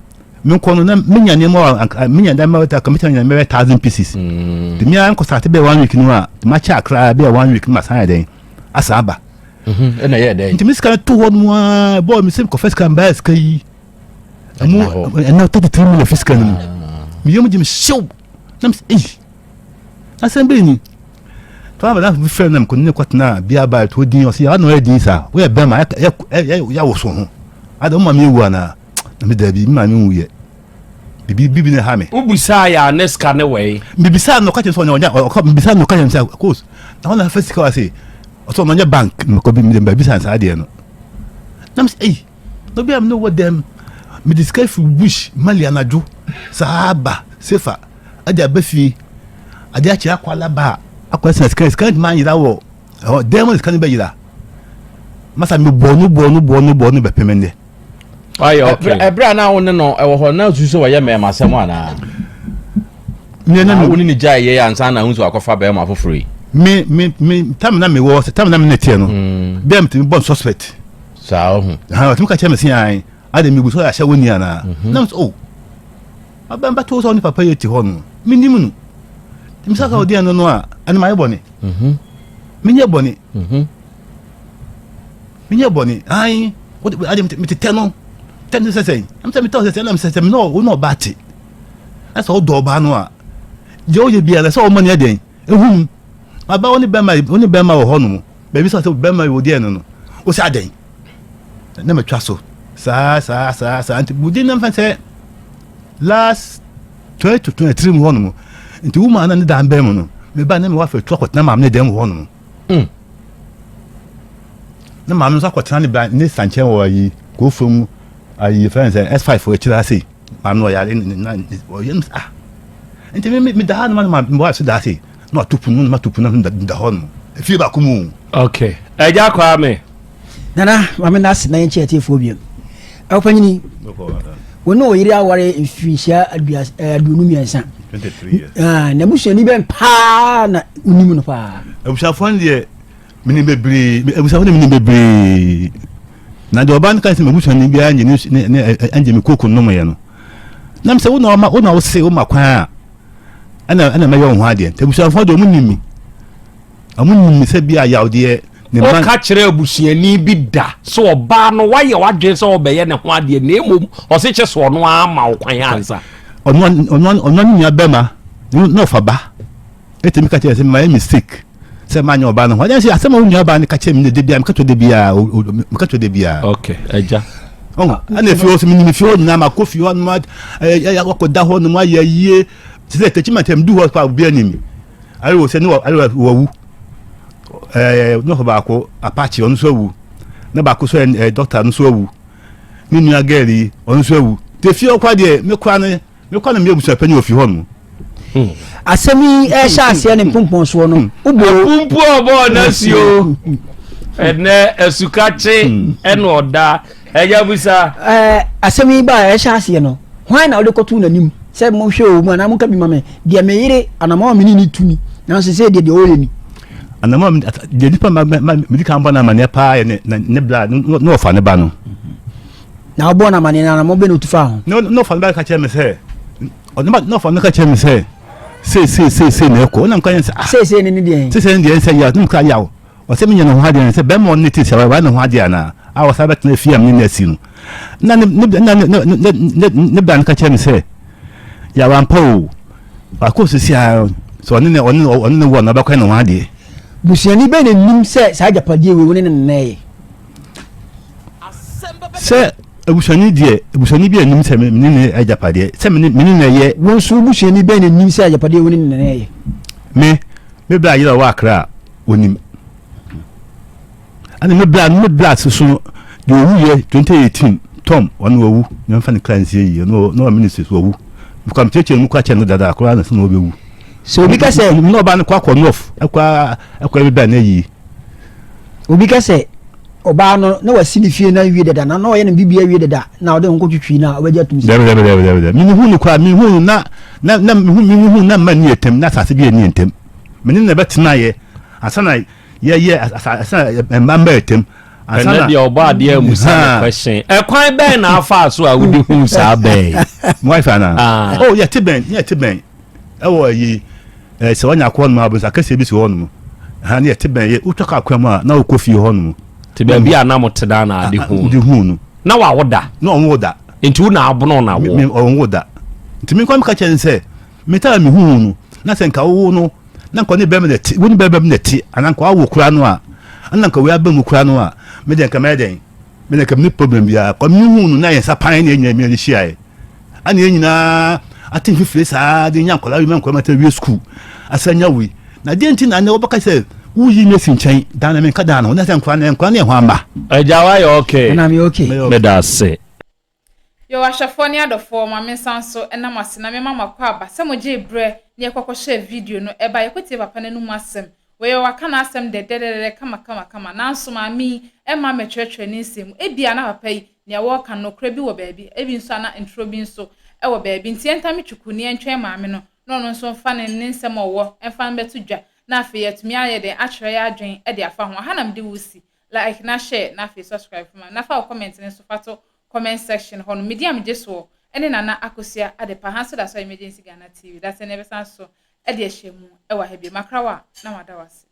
Menkɔ no na menya nneɛma wɔ anka menya nneɛma wɔ anka menya nneɛma bɛyɛ 1000 pieces. Nti me ara nkɔ start bɛyɛ one week no a, makyɛ akra bɛyɛ one week no masan ayɛ dɛn asan aba. Ɛna ɛyɛ dɛn? Nti me sika no to hɔ nom ara bɔɔ me sɛ mekɔfa sika mbaa sika yi. Ɛmu ɛna 33 million fi sika no mu. Me yam gye me hyew. Na me sɛ ei asɛm bɛyi ni. Tɔn abɛda fi frɛ na mekɔ ne kɔtena bia baa to din ɔsɛ yɛ na ɔyɛ din saa. Woyɛ bɛrima yɛ yɛ yɛ woso ho. Ada wo maame ewu anaa? Na me daabi me maame nwuyɛ. Bibi bibi na ha me. Wobisaa yɛ a ne sika ne wɛi? Mebisaa no ɔka kyerɛ sɛ ɔnyɛ ɔnyɛ ɔka mebisaa no ɔka kyerɛ sɛ course na hɔ na fa sika wa se ɔsɛ ɔno ɔnyɛ bank na mekɔ bi mede mbɛbisa saa deɛ no. Na me sɛ ei na obi a me ne wɔ dɛm mede sika firi bush Mali anadwo saa ba sefa ade aba fie ade akyɛ akɔ alaba a akɔ asina sika sika ntumi anyera wɔ ɛhɔ dɛm na sika no bɛyera masa mebɔɔ no bɔɔ no bɔɔ no bɔɔ no bɛpem nnɛ. Wayɛ okay. Ɛberɛ a na wo ne no ɛwɔ hɔ na susu sɛ wɔyɛ mmarima asɛm anaa? Me na me wo ne ne gyae yɛ ansa na nso akɔfa barima foforɔ yi. Me me me tam na me wɔ sɛ tam na me ne teɛ no. Bɛɛ mi tumi bɔ suspect. Saa ɔho. Ha ɔtumi ka kyerɛ me se an ade mi bu so ahyɛ wo ni anaa. Na me sɛ oh abɛn bɛto sɛ ɔne papa yi te hɔ no me nim no. Mi sɛ ka ɔdeɛ no no a ɛno ma yɛ bɔne. Menyɛ bɔne. Menyɛ bɔne. Ae, wode ade metetɛ no. Tɛ no sɛ sɛn? Ɛm sɛ metɛ sɛ sɛ ɛnam sɛ sɛ me ne wo ne ɔbaa te. Na sɛ wodɔ ɔbaa no a, deɛ woyɛ biara sɛ ɔma no yɛ dɛn? Ehu mu. Aba wo ne bɛrima wo ne bɛrima wɔ hɔ nom. Baabi sɛ sɛ bɛrima wɔ deɛ no no. Wo sɛ adɛn? Na matwa so. Saa saa saa saa nti budi na mfa sɛ last 2023 mu hɔ nom. Nti wo maa na ne dan bɛn mu no. Meba ne me wafɛ tu akɔtena maame ne dan mu hɔ nom. Mm. Na maame nso akɔtena ne ba ne sa nkyɛn wɔ ayi kofo mu ayi fɛn sɛ S5 wɔ akyire ase. Maame no ɔyare ne na ɔyɛ no ah. Nti me me da ha no ma me wife so da ase na wato pono na mato pono na da hɔ no. Efie baako mu. Okay. Ɛgya Kwame. Nana maame na ase na yɛn kyerɛ atiefoɔ biom. Ɔpanyini, wo ne ɔyere aware mfirinhyia 23. Ah, na busuani bɛn paa na wonim no paa? Abusuafoɔ no deɛ menim bebree, abusuafoɔ no menim bebree. Na deɛ ɔbaa no ka sɛ m'abusuani biara nye ne ne ɛngye me kooko nnomyɛ no. Nam sɛ wo na ɔma wo na wo se wo ma kwan a ɛna ɛna mɛyɛ wo ho adeɛ. Nti abusuafoɔ deɛ ɔmo nim me. Ɔmo nim me sɛ bi a yaw deɛ ne mma. Woka kyerɛ abusuani bi da sɛ ɔbaa no woayɛ w'adwene sɛ wobɛyɛ ne ho adeɛ na mmom ɔse kyɛ sɛ ɔno ara ama wo kwan ansa. Ɔno ɔno ɔno ne nua bɛma na ɔfa ba ɛtumi ka kyerɛ sɛ mayɛ mistake sɛ manyɛ ɔbaa no ho adeɛ sɛ asɛm a wo nua baa no ka kyerɛ me de bia meka kyerɛ de bia meka kyerɛ de bia. Okay, agya. Ɔn ɛna efie hɔ so menim efie hɔ nyinaa makɔ fie hɔ nom akɔda hɔ nom ayɛ yie te sɛ tɛkyi ma tɛm du hɔ pa obi anim. Ayi wɔ sɛ ne wɔ ayi wawu ɛɛ ne ɔfɔ baako apache ɔno nso awu ne baako nso ɛɛ dɔkta no nso awu ne nua gɛl yi ɔno nso awu te fie ɔkwa deɛ me kora ne me kora ne me abusua panyin wɔ fie hɔ no. Hmm. Asɛm yi ɛhyɛ aseɛ ne mpompɔnsoɔ no wobɔ apumpu ɔbɔɔ n'asuo ɛnɛ asukakye hmm. ɛna ɔda ɛgya busa. Ɛɛ asɛm yi ba ɛhyɛ aseɛ no Hwan na wode kɔtoo n'anim sɛ monhwɛ wɔ mu anaa monka bi ma me? Deɛ me yere anammɔn a me ne no tu ni, nanso seesei deɛ deɛ ɔreyɛ ni. Anammɔn a deɛ nipa ma ma medi kan bɔ no amaneɛ paa yɛ ne ne bla na ɔfa ne ba no. Na ɔbɔɔ no amaneɛ na anammɔn bɛ na ɔtu faa ho. Na na ɔfa ne ba ka kyerɛ me sɛ na ɔfa no ka kyerɛ me sɛ sei sei sei sei na ɛkɔ ɔnam ka yɛn sɛ ah sei sei ne ne deɛ sei sei ne deɛ sɛ yaw ne mu ka yaw. Ɔsɛ menyɛ ne ho adeɛ sɛ bɛrima ɔne ne te sɛ wayɛ ne ho adeɛ anaa a ɔsan bɛtena efie a mene no asi no na ne ne na ne ne ne ne bra no ka kyerɛ me sɛ yaw ampa o akɔ sisi a sɛ ɔne ne ɔne ɔne ne wɔ na ɔbɛkɔ ne ho adeɛ. Busuani bɛn na nim sɛ saa agyapadeɛ wei wo ne ne nana yɛ? Sɛ abusuani deɛ abusuani bi anim sɛ me ne ne agyapadeɛ sɛ me ne me ne na ɛyɛ. Wo nso busuani bɛn na nim sɛ agyapadeɛ wo ne ne nana yɛ? Me me bra yere a ɔwɔ Accra a onim ɛna me bra me bra soso no deɛ owu yɛ 2018 tom ɔno wawu na nfa ne kra nsie yie no na ɔwɔ ministry so wawu mekɔ mekyerɛkyerɛ mu kɔ akyɛ no dada koraa na sɛ na ɔbɛwu sɛ obi ka sɛ na ɔba no kɔ akɔ north ɛkɔ ɛkɔ ɛbi bɛn na yie obi ka sɛ ɔbaa no na wasi ne fie na awie dada na na ɔyɛ ne biribi awie dada na ɔde ho kɔtwitwi na ɔbɛgye atum sɛ dɛbɛ dɛbɛ dɛbɛ dɛbɛ mehu no koraa mehu no na na na mehu mehu na mma ni yɛ tɛm na asase bi yɛ ni yɛ ntɛm Me ne no bɛtenaeɛ ansa na yɛyɛ ansa na mma mmaa ntam. Ansa Ɛnɛ na deɛ ɔbɔ adeɛ amusa no question. Ɛkwan bɛn na afa so a wode hu saa bɛn? My wife ana? Ah. Oh, yɛte bɛn, yɛte bɛn. Ɛwɔ ayi ɛɛ sɛ wanya akɔ hɔnom abonsa kɛseɛ bi si hɔnom. Ha ne yɛte bɛn yɛ wotwa kɔ akwan mu a na wokɔ fie hɔnom. Te baabi a na mo te da na ade hu. De hu no. Na wawo da. Na ɔnwo da. Nti wo na abono na wo. Me ɔnwo da. Nti me nkwa meka kyerɛ no sɛ me taa me hu no na sɛ nka wowo no na nka ɔne bɛrima na ɛte wo ne bɛrima bi na ɛte anaa nka wawo kora no a ɛna nka wei aba mu kora no a me deɛ nka mɛyɛ dɛn me deɛ nka me problem biara kɔ me hu no na yɛn nsa pan ne yɛn nyinaa mi hyiaeɛ ɛna yɛn nyinaa ate mfifire saa de nya nkwadaa wi ma nkwadaa ma te wie sukuu asa nya wei na deɛ nti na ɛnɛ wɔbɛka sɛ woyi me asi nkyɛn dan na menka dan no ho na sɛ nkwadaa no nkwadaa no yɛ hwan mma. Agya wayɛ okay. Ɛna meyɛ okay. Meda ase. Yow ahwɛfoɔ ne adɔfoɔ ma mensan nso nna mo ase na mema mo akwaaba sɛ mogyee berɛ ne yɛkɔ kɔhyɛɛ video no ɛba yɛkɔtie papa no anum asɛm wei waka n'asɛm dɛdɛdɛdɛ kama kama kama nanso maame yi mma mmɛkyerɛkyerɛ ne nsɛm mu ebia na papa yi nea wɔreka no nokorɛ bi wɔ baabi ebi nso a na ntorɔ bi nso wɔ baabi nti yɛntame twuku ne yɛntwɛn maame no na ɔno nso mfa ne ne nsɛm a ɔwɔ mfa mmɛto dwa na afei yɛatumi ayɛ dɛn akyerɛ yɛn adwene de afa ho aha na mede wo si Like na share na afei subscribe ma na fa wo comment no nso fa to comment section hɔ no. Me din a megye soɔ ne Nana Akosua Adepa. Ha nso da so a Emergency Ghana TV. Dasɛ na yɛbɛsan so de ahyia mu wɔ ha bio. Makra wo a na mada wo ase.